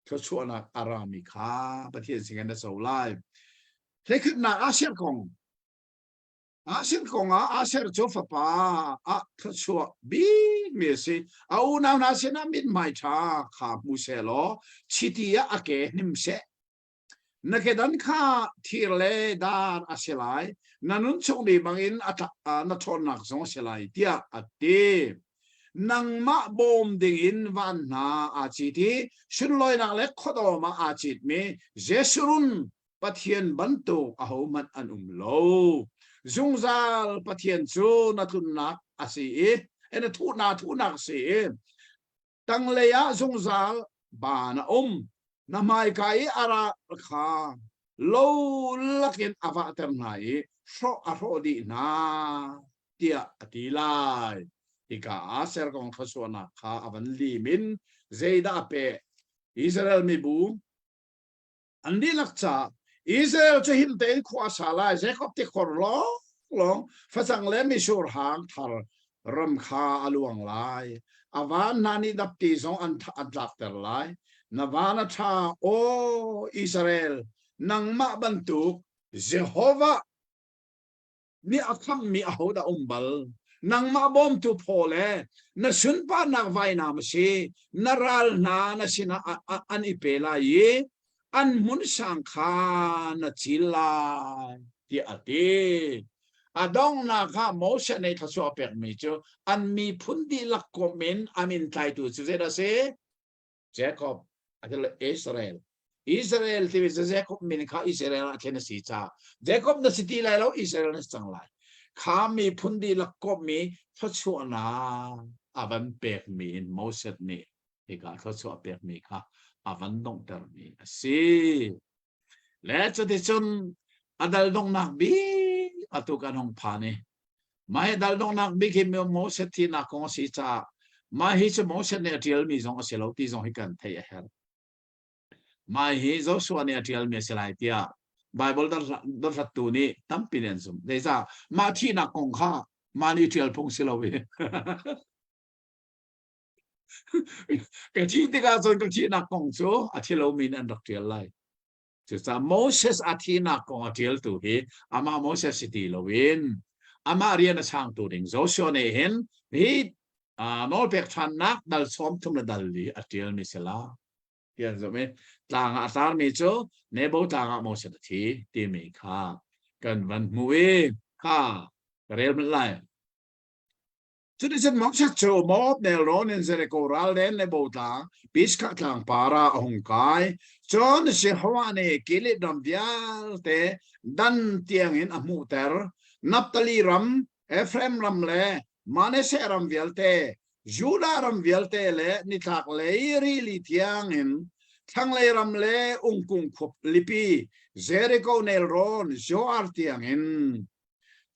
thluachuahnak a rami kha Pathian sinin na co lai. Hleikhatnak Asher kong Asher kong ah Asher cu fapa ah thluachuah bikmi a si. A unau hna sinah mithmai ṭha kha hmu seh law chiti ah a ke hnim seh. Na kedan kha thir le dar a si lai, na nun chung ni bangin a na ṭhawnnak zong a si lai, tiah a ti. Nangmah bawm dingin van hna aa cit i sunlawinak le khuadawm ah aa citmi Jeshurun Pathian bantuk ahohmanh an um lo. Zungzal Pathian cu na tlunnak a si i na thuhnak thuhnak a si i tanglei ah zungzal baan a um. Na hmaika i a ral kha lo lakin a vahter hna i hrawh a hrawh dih hna tiah a ti lai. Hika ah serkong thluachuahnak kha a van lim in zeidah a peh? Israel mibu An dihlak caah Israel cu him tein khua a sa lai. Jacob tikhor lawnglawng facang le mitsur hang thar ram kha a luang lai. A van hna nih dapti zong an, an tlakter lai. Na van a ṭha, aw Israel, nangmah bantuk Jehovah nih a khamhmi ahodah um bal? Nangmah bawmtu phaw le na sunparnak vainam a si. Na ral hna na sinah an i pe lai i an hmun sang kha na cil lai, tiah a ti. A donghnak ah Moses nih thluachuah a pekmi cu an miphun dihlak komh in a min tlaitu cu zeidah a si? Jacob a Israel. Israel timi cu Jacob min kha Israel ah thlen a si caah Jacob na si ti lai lo Israel na si cang lai. Kha miphun dihlak komhmi thluachuahnak a van pekmi in Moses nih hika thluachuah pekmi kha a van donghtermi a si. Le cuticun a dal donghnak bik atu kan hung phan i Mah hi dal donghnak bik hi Moses thihnak kong a si caah mah hi cu Moses nih a ṭialmi zong a si lo ti zong hi kan theih a herh. Mah hi Joshua nih a ṭialmi a si lai tiah Baibal dothlattu nih tampi nih an zumh. Zeicah mah thihnak kong kha mah nih ṭial phung si lo i ka thih tikah cun ka thihnak kong cu a thi lomi nih an rak ṭial lai. Cucaah Moses a thihnak kong a ṭialtu hi amah Moses si ti loin amah rian a changtu ding Joshua nih hin hi nawlpek ṭhannak dal 30 le dal li a ṭialmi si la ti an zumh i tlang ah a tarmi cu Nebo tlang ah Moses a thi timi kha kan van hmuh i kha ka rel hmanh lai. Cuticun Moses cu Moab nelrawn in Jericho ralden Nebo tlang, Pisgah tlang par ah a hung kai. Cun Jehovah nih Gilead ram vialte Dan tiangin a hmuhter. Naphtali ram, Efraim ram le Manasseh ram vialte, Judah ram vialte le nitlaklei rili tiangin thlanglei ram le ungkung khualipi Jericho nelrawn Zoar tiangin.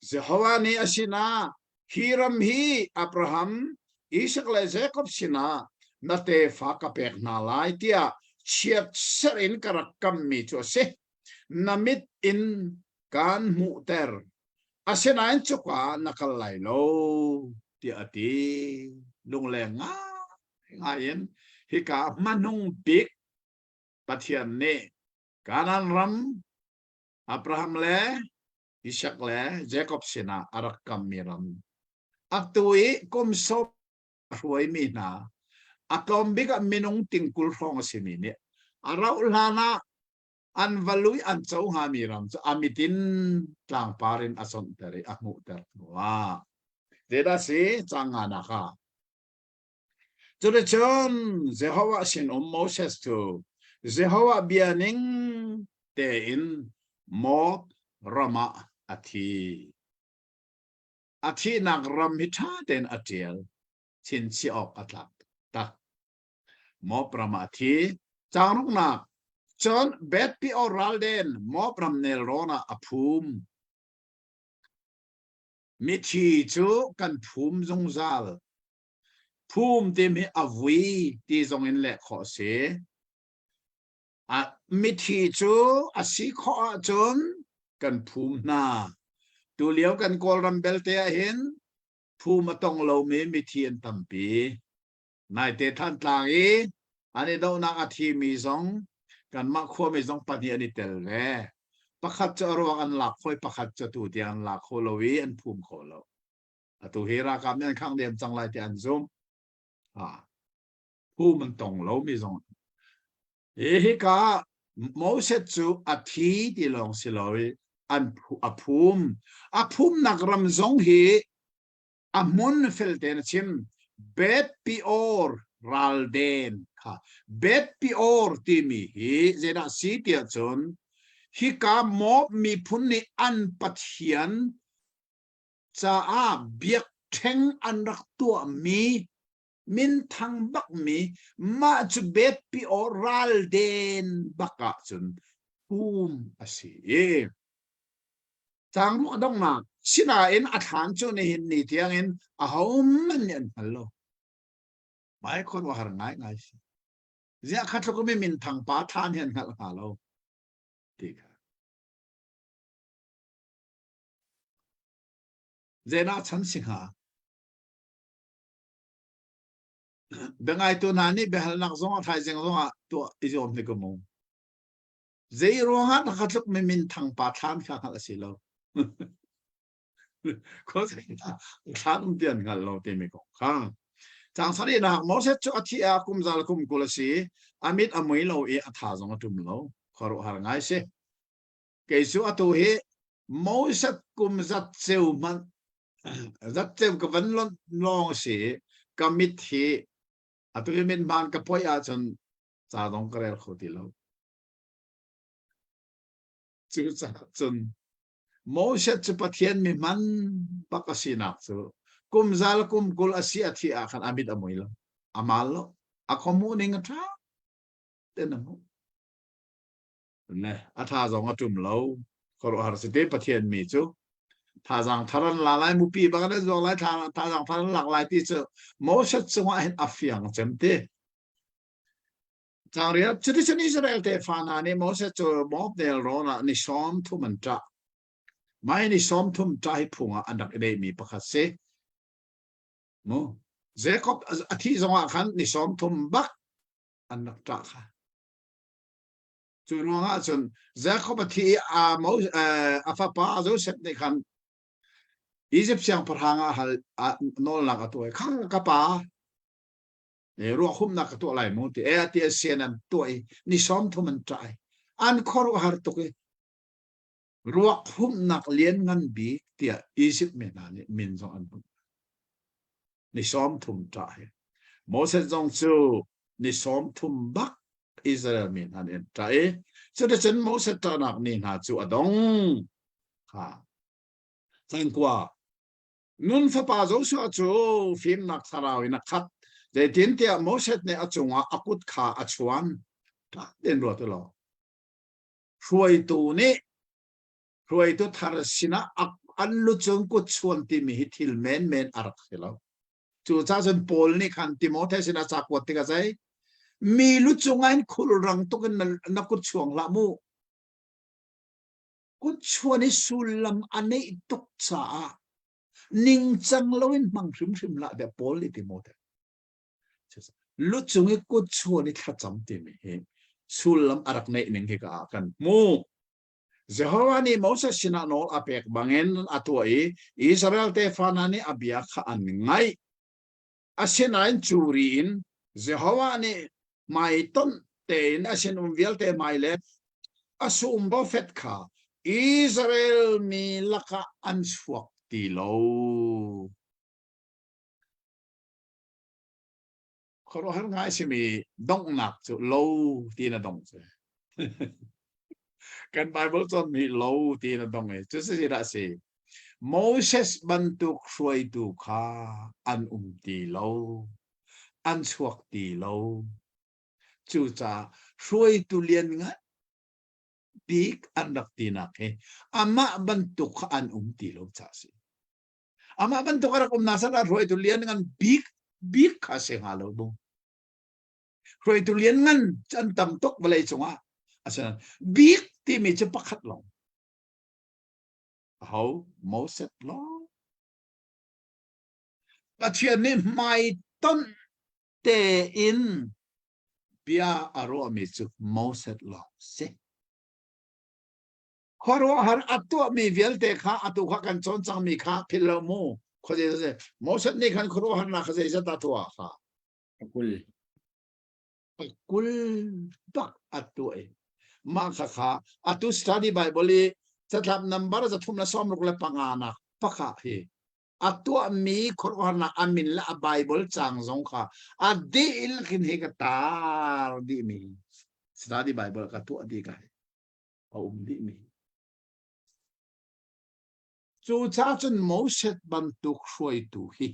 Jehovah nih a sinah Hi ram hi Abraham, Isak le Jakob sinah na tefa ka pek hna lai tiah chiatserh in ka rak kammi cu a si. Na mit in kaan hmuhter. Asinain cuka na kal lai lo, tiah a ti. Lungleng ngaingai in hika hmanung bik Pathian nih Kanaan ram Abraham le Isak le Jakob sinah a rak kammi ram. Atu i kum sawm a hruaimi hna a tlawm bik ah minung tingkul hrawng a simi nih a rauh hlan ah an va lui an co hngami ram cu a mit in tlangpar in a cawnhter i a hmuhter hnuah zeidah si cang nganak ah Cuticun Jehovah sinum Moses cu Jehovah bia ning tein Moab ram ah a thi. A thihnak ram hi ṭha tein a ṭial, chinchiah awk a tlak tak. Moab ram ah a thi. Caangruknak cun Beth Peor ralden Moab ram nelrawn ah a phum. Mithi cu kan phum zungzal. Phum timi a vui ti zong in leh khawh a si. A mithi cu a si khawh ahcun kan phum hna. Tulio kan Kawlram belte ahhin phum a tong lomi mithi an tampi. Naite Thantlang i an i dohnak a thimi zong kanmah khuami zong pahnih an i tel ve. Pakhat cu a ruak an lak khoi, pakhat cu atu tiang an lak kho lo i an phum kho lo. Atu hi ralkap nih an khangh diam cang lai ti an zumh. Ah, phum an tong lomi zong. Hi hika Moses cu a thi ti lawng si lo i an a phum. A phumnak ram zong hi a hmun fel tein a chim. Beth Peor ralden kha Beth Peor timi hi zeidah si tiah cun hika Moab miphun nih an pathian caah biakṭheng an rak tuahmi minthang bakmi mah cu Beth Peor ralden bak ah cun phum a si i Tlangruak donghnak sinain a thlan cu nihin ni tiangin ahohmanh nih an hngal lo. Mai khuaruahhar ngaingai si. Ziah kha tluk mi minthang pa thlan hi an hngalh hnga lo ti kha. Zeidah chan si hnga? Biangaitu hna nih biahalnak zong a thaizing zong ah tuah i zuam hnik mu. Zei ruangah na ka tluk mi minthang pa thlan kha hngalh a si lo. Thlan um ti an hngal lo timi kong kha. Cang sarihnak Moses cu a thih ah kum zal kum 20 a si. A mit a mui lo i a tha zong a ṭum lo. Khuaruahhar ngai si. Kei cu atu hi Moses kum zat ceu hmanh zat ceu ka van lawng si ka mit hi atu hi mit hmaan ka poih ahcun ca zong ka rel kho ti lo. Cucaah cun Moses cu Pathian mi hman bak a sinak cu kum zal kum 20 a si a thih ah khan a mit a mui lo, a mal lo, a khuamuh ning a ṭha ten a hmuh. Ne, a tha zong a ṭum lo. Khuaruahhar si te Pathian mi cu thazaang thar an la lai mupi bak an zuang lai thazaang thar an lak lai ti cu Moses cungah hin a fiang cem ti. Cangriat cuticun Israel tefa hna nih Moses cu Moab nelrawn ah ni 30 an ṭah. Mah hi ni 30 ṭah hi phung ah an rak i neihmi pakhat si. Mu Jacob a thih zongah khan ni 30 bak an rak ṭah kha. Cu ruangah cun Jacob a thi i a, a fapa Joseph nih khan Egypt siangpahrang ah hal nawlnak a tuah i kha ka pa ruakhumnak ka tuah lai mu ti e ti sian an tuah i ni 30 an ṭah i an khuaruahhar tuk i ruakhumnak lian ngan bik tiah Egypt mi hna nih min zong an hmuh ni 30 ṭah hi Moses zong cu ni 30 bak Israel mi hna nih an ṭah i cuticun Moses ṭahnak ni hna cu a dong kha cangkua Nun fapa Joshua cu fimnak thlarau in a khat. Zeitintiah Moses nih a cungah a kut kha a chuan. Ṭha tein ruat u law. Hruaitu nih hruaitu thar sinah an lucung kut chuan timi hi thil menmen a rak si lo. Cucaah cun Paul nih khan Timote sinah ca kuat tikah zei mi lucung ah hin khulrang tuk in na kut chuang hlah mu. Kutchuan i sullam a neih tuk caah ningcang loin hmang hrimhrim hlah tiah Paul nih Timote. Lucung i kutchuan i thlacam timi hi sullam a rak neih ning hi ka ah kan hmuh. Jehovah nih Moses sinah nawl a pek bangin a tuah i Israel tefa hna nih a bia kha an ngaih. Asinain cu ri in Jehovah nih hmaitonh tein a sinum vialte hmai le a sum profet kha Israel mi lakah an chuak ti lo. Khuaruahhar ngai simi donghnak cu lo tiin a dong cu. Kan Bible cawnmi lo tiin a dong i cu si dah si. Moses bantuk hruaitu kha an um ti lo. An chuak ti lo. Cucaah hruaitu lian ngan bik an rak tinak hi amah bantuk kha an um ti lo caah si. Amah bantuk a rak umnak san ah hruaitu lian ngan bik. Bik kha si hnga lo bu. Hruaitu lianngan an tam tuk vawlei cungah. Asinain bik timi cu pakhat lawng. Aho? Moses lawng. Pathian nih hmaitonh tein bia a ruahmi cu Moses lawng si. Khuaruahhar a tuahmi vialte kha atu kha kan cawn cangmi kha philh lo mu. Khuazei Moses nih khan khuaruahharnak kha zeizat dah tuah kha? Pakul. Pakul bak a tuah i mah kha kha atu study Bible i catlap number 365 nak pakah hi a tuahmi khuaruahharnak a min le a Bible cang zong kha a dihlak in hi ka tar dihmi study Bible ka tuah dih ka a um dihmi. Cu ca cun Moses bantuk hruaitu hi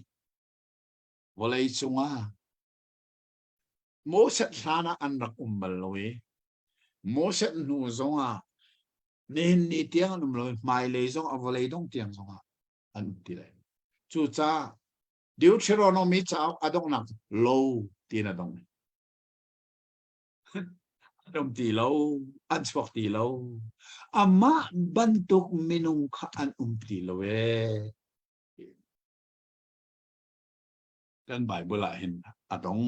vawlei cungah Moses hlan ah an rak um bal lo i Moses hnu zongah nihin ni tiang an um lo i hmailei zong a vawlei dong tiang zongah an um ti lai. Cucaah Deuteronomy cauk a donghnak lo tiin a dong. An um ti lo, an chuak ti lo. Amah bantuk minung kha an um ti lo ee. Kan Bible ah hin a dong.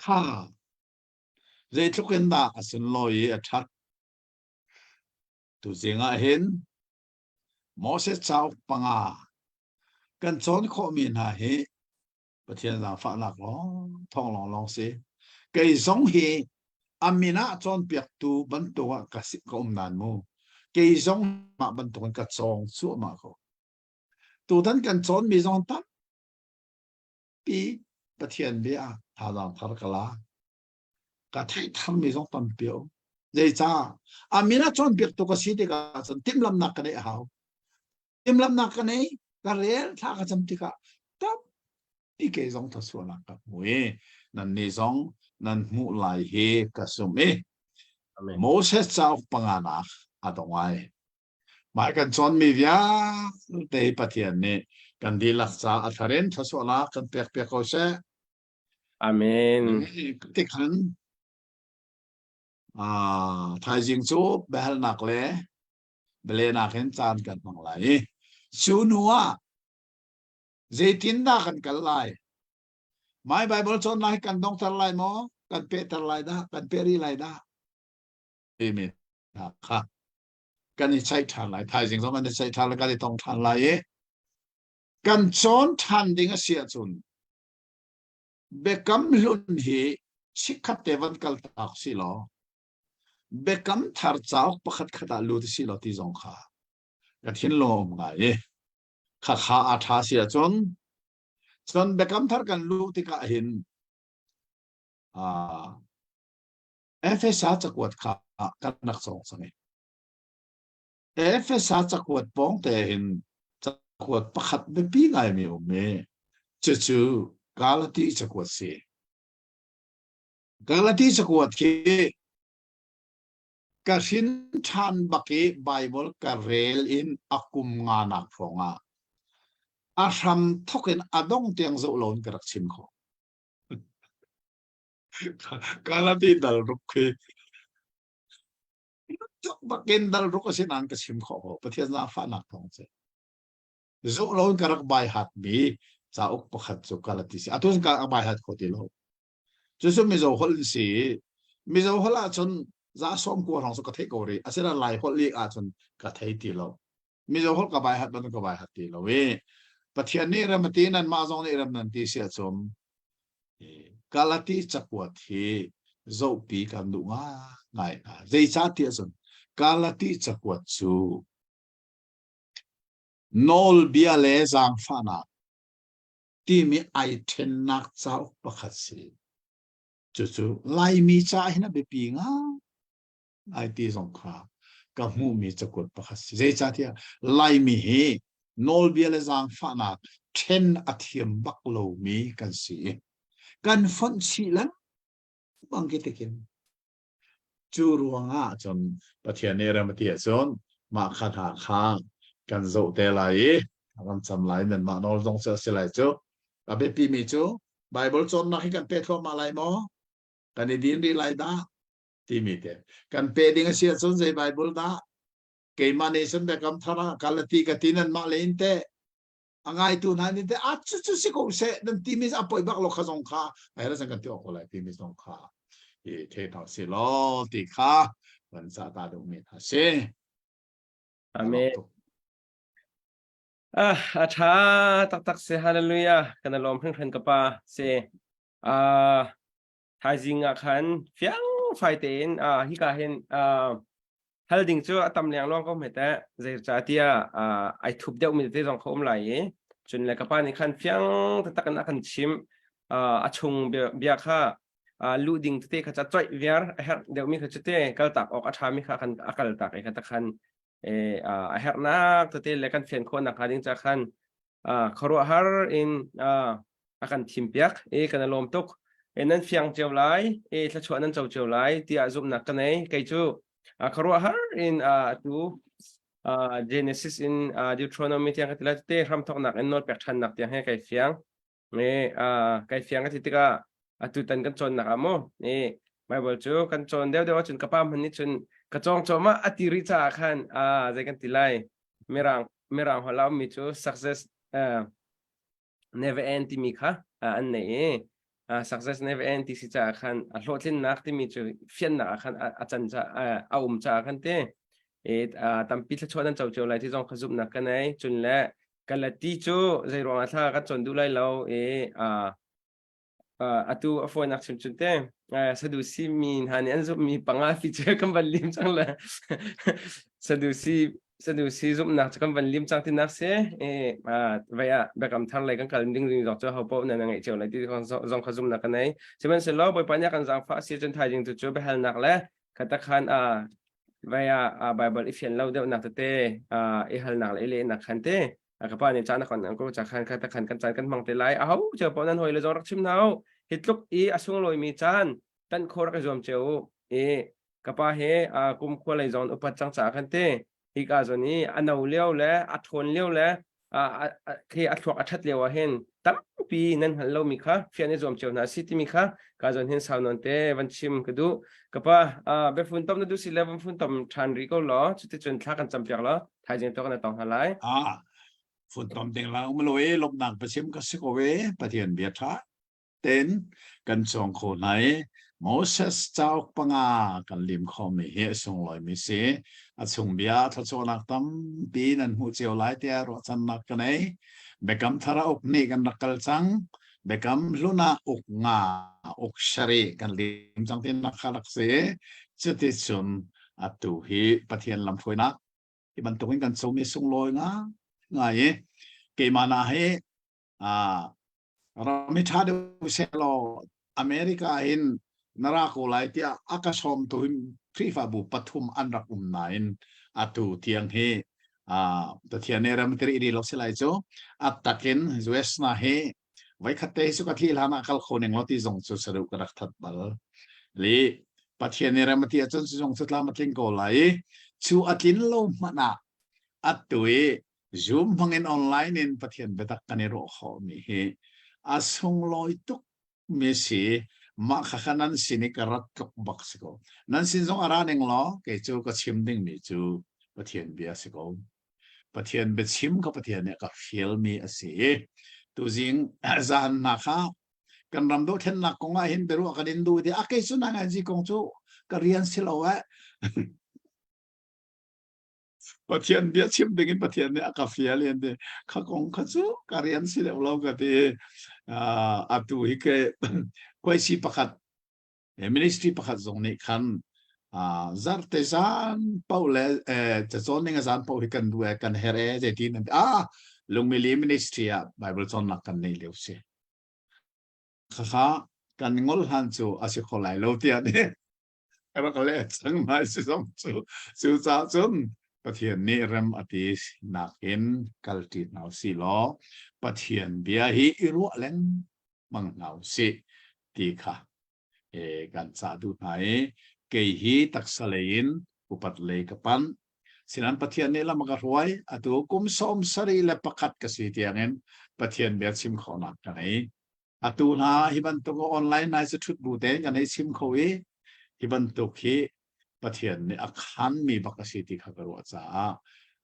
Kha zeitluk in dah a sunlawi i a ṭhat. Tuzing ah hin Moses cauk panga kan cawn khawhmi hna hi Pathian zaangfahnak lawng thawng lawnglawng si. Kei zong hi a min ah cawnpiaktu bantuk ah ka si ka um nan mu. Kei zong mah bantukin ka cawng cuahmah ko. Tutan kan cawnmi zong tampi Pathian bia thazaang thar ka la. Ka theih tharmi zong tampi a um. Zeicah? A min ah cawnpiaktu ka si tikah cun timhlamhnak ka neih a hau. Timhlamhnak ka nei, ka rel thla ka cam tikah tampi kei zong thluachuahnak ka hmu i nannih zong nan hmuh lai hi ka zumh i Moses cauk panganak a dong ai. Mah kan cawnmi vialte hi Pathian nih kan dihlak ca a thar in thluachuahnak kan pek piak ko seh. Amen. Tikhan ah thaizing cu biahalnak le bialehnak in caan kan hmang lai i cu hnu ah zeitindah kan kal lai? My Bible cawnnak hi kan dongter lai maw? Kan pehter lai dah? Kan peh rih lai dah? Timi hna kha kan i ceih ṭhan lai. Thaizing zong kan i ceih ṭhan lai, kan i tong ṭhan lai i kan cawn ṭhan ding a si ahcun biakam hlun hi chikkhat te van kal tak si law biakam thar cauk pakhat khat ah lut si law ti zong kha ka thinlung a um ngai i khakha a ṭha si ahcun cun biakam thar kan luh tikah hin uh, Efesa cakuat kha kan rak cawng cang i Efesa cakuat pawng te hin cakuat pakhat biapi ngaimi um i cucu Galati cakuat si. Galati cakuat khi ka hrin ṭhan bak i Bible ka rel in a kum nga nak hrawng ah a hram thok in a dong tiang zoh lo in ka rak chim khawh. Galati dal ruk khi tuk bakin dal ruk a si nain ka chim khawh ko. Pathian zaangfahnak thawng si. Zoh lo in ka rak bai hat mi cauk pakhat cu Galati si. Atu ka rak bai hat kho ti lo. Cucu Mizo holh in si. Mizo holh ahcun za sawm kua hrawng cu ka theih ko rih. Asinain Lai holh i ahcun ka thei ti lo. Mizo holh ka bai hat bantuk ka bai hat ti lo i Pathian nih rem a ti nanmah zong nih rem nan ti si ahcun Galati cakuat hi zohpi kan duh ngai hna. Zeicahtiah cun Galati cakuat cu nawlbia le zaangfahnak timi ai ṭhennak cauk pakhat si. Cucu Laimi caah hin a biapi ngai ti zong kha ka hmuhmi cakuat pakhat si. Zeicahtiah Laimi hi nawlbia le zaangfahnak ṭhen a thiam bak lomi kan si i kan fonh chih lengmang khi tikin Cu ruangah cun Pathian nih rem a ti ahcun mah kha hna kha kan zoh te lai i kan cam lai nanmah nawl zong cu a si lai cu. A biapimi cu. Bible cawnnak hi kan pe thluahmah lai maw? Kan i din rih lai dah? Timi te. Kan pe ding a si ahcun zei Bible dah? Keimah nih cun biakam thar ah Galati ka ti nan mah le in teh a ngaitu hna nih teh a cu cu si ko seh nan timi a poi bak lo kha zong kha ai ra kan ti awk ko lai timi zong kha i thei hna si law ti kha van sa ta duh mi hna si. Amen. Ah, a ṭha taktak si. Hallelujah. Kan i lawm hringhran ka pa. Si. Ah, thaizing ah khan fiang fai tein ah hika hin ah hal ding cu a tam leng luang ko hme teh. Zeicahtiah ah ai thup deuh mi tete zong kha um lai i cun le ka pa nih khan fiang taktak in a kan chimh. Ah, a chung bia, bia kha ah luh ding tete kha ca coih viar a herh deuhmi kha cu te kaltak awk a ṭhami kha kan a kaltak i kha takhan a herhnak tete le kan fian khawhnak hnga ding ca khan khuaruahhar in a kan thim piak i kan i lawm tuk. Nan fiang cio lai i thluachuah nan co cio lai tiah zumhnak ka nei. Kei cu khuaruahhar in atu Genesis in Deuteronomy tiang ka ti lai tete hramthawknak in nawlpek ṭhannak tiang he kai fiang. Kai fiang ka ti tikah atu tan kan cawnnak ah mu Bible cu kan cawn deuhdeuh ahcun ka pa hmanh nih cun ka cawng cawm ah a ti rih caah khan zei kan ti lai mirang mirang holh a ummi cu success never end timi kha an nei i success never end ti si caah khan a hlawhtlinnak timi cu fiannak ah khan a can ca a um caah khan te tampi thluachuah nan co cio lai ti zong kha zumhnak ka nei cun le Galati cu zei ruangah thla kan cawn duh lai lo i atu a fawinak chim cun te Sadusi mi hna nih an zumhmi panga fi cu kan van lim cang le Sadusi Sadusi zumhnak cu kan van lim cang tinak si i vei ah biakam thar lei kan kal ding ding zong cu ho paoh nan ngeih cio lai ti zong kha zumhnak ka nei sihmanhsehlaw Bawipa nih a kan zaangfah si cun thaizing tu cu biahalnak le khatakhan a vai ah Bible i fian lo deuhnak tete i halnak le i lehnak khan te ka pa nih caan a kan ko ca khan kha takhan kan caan kan hmang te lai a ho cio paoh nan hawi le zong rak chim hna u hi tluk i a sunglawi mi caan tan kho rak i zuam cio u i ka pa he kum khua lei zong upat cang caah khan te hi ka zawn i a no lio le a ṭhawn lio le khi a thluak a ṭhat lio ah hin tampi nan hngalh lomi kha fian i zuam cio hna si timi kha ka zawn hin sau nawn te van chim ka duh. Ka pa biafun tom na duh si le van fun tom ṭhan rih ko law cuticun thla kan campiak law thaizing to kan tong hna lai. Ah, fun tom ding la um lo e lomnak biachim ka si ko e Pathian bia ṭha ten kan cawng kho hna i Moses cauk panga kan lim khomi hi a sunglawimi si. A chung bia thluachuahnak tampi nan hmuh cio lai tiah ruahchannak ka nei. Biakam thar ah uk nih kan rak kal cang. Biakam hlun ah uk nga, uk sarih kan lim cang tinak kha rak si. Cuticun atu hi Pathian lamhruainak hi bantukin kan comi sunglawi nga ngai i keimah na hi ram hi ṭha deuh sehlaw America hin na ra ko lai tiah a ka sawmtu hin Khrihfabu pathum an rak um nain atu tiang hi Pathian nih ram ti rih lo si lai cu a takin US na hi voikhat te hi cu ka thih hlan ah kal kho ning law ti zong cu saduh ka rak that bal li Pathian nih ram ti ahcun cu zong cu tlam a tling ko lai i cu a tlin lo hmanh ah atu i Zoom hmangin online in Pathian biatak kan i ruah khawhmi hi a sunglawi tuk mi si. Mah kha nan sin i ka rat tluk bak si ko. Nan sin zong a ra ning law kei cu ka chim dingmi cu Pathian bia si ko. Pathian biachim kha Pathian nih a ka fialmi a si i tuzing zan hna kha kan ram dohthlennak kong ah hin biaruah kan in duh ti a kei cu nanganzi kong cu ka rian si lo eh Pathian bia chim ding in Pathian nih a ka fial i an ti kha kong kha cu ka rian si deuh lo ka ti uh, atu hi ke khuaisi pakhat ministry pakhat zong nih khan uh, zarte zan pau le eh, cacawn ning a zan pau hi kan du e kan her e zeitin an ti ah lungmili ministry ah Bible cawnnak kan nei lio si khakha kan ngol hlan cu a si kho lai lo tiah nih rak le cang nai si zong cu cucaah cun Pathian nih rem a ti nakin kalṭi hna usih law Pathian bia hi i ruah lengmang hna usih ti kha e, kan cah duh hna i kei hi taksa lei in upat lei ka panh sinan Pathian nih lam a ka hruai atu kum 71 ka si tiangin Pathian bia chim khawhnak ka ngei. Atu hna hi bantuk online nai cu ṭhut bu tein kan hei chim kho i hi bantuk hi Pathian nih a khanmi bak a si ti kha ka ruah caah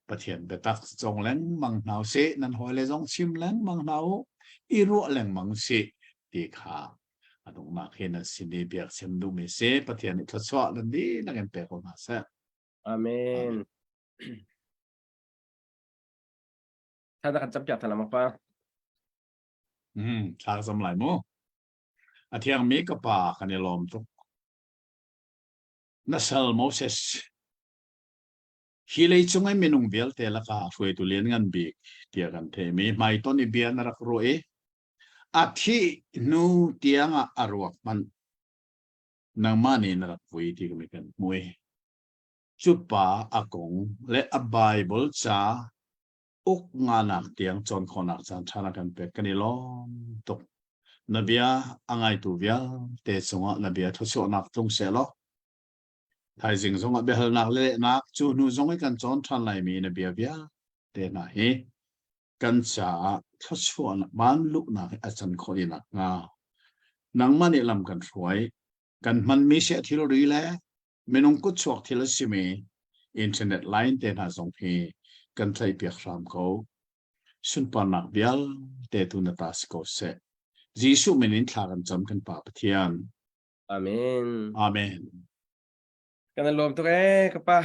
Pathian biatak cong lengmang hna usih, nan hawile zong chim lengmang hna u, i ruah lengmang usih ti kha a donghnak hi nan sin i biak chim duhmi si. Pathian nih thluachuah nan dihlak in pe ko hna seh. Amen. Thla na kan campiak than pa. Mm, thla ka cam lai mu. A thiangmi ka pa kan i lawm tuk. Na sal Moses hi leicung i minung vialte lakah hruaitu lianngan bik tiah kan theihmi hmaiton i bia na rak ruah i a thih hnu tiangah a ruak hmanh nangmah nih na rak vui ti kami kan hmu i cu pa a kong le a Bible ca uk nganak tiang cawn khawhnak caan ṭha na kan pek kan i lawm tuk. Na bia a ngaitu vialte cungah na bia thluachuahnak tlung sehlaw thaizing zongah biahalnak le lehnak cu hnu zong i kan cawn ṭhan laimi na bia vialte hna hi kan caah thluachuahnak van luhnak hi a can khawh i nakhnga nangmah nih lam kan hruai kan hmanmi seh thilri le minung kutchuak thil a simi internet line te hna zong hi kan tlaihpiak hram ko. Sunparnak vialte tu na ta si ko seh. Jesuh min in thla kan cam kan Pa Pathian. Amen. Amen. Kan lawm tuk ee ka pa.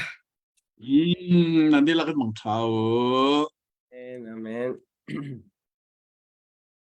Mm, nan dihlak in mang ṭha u. Amen. Amen.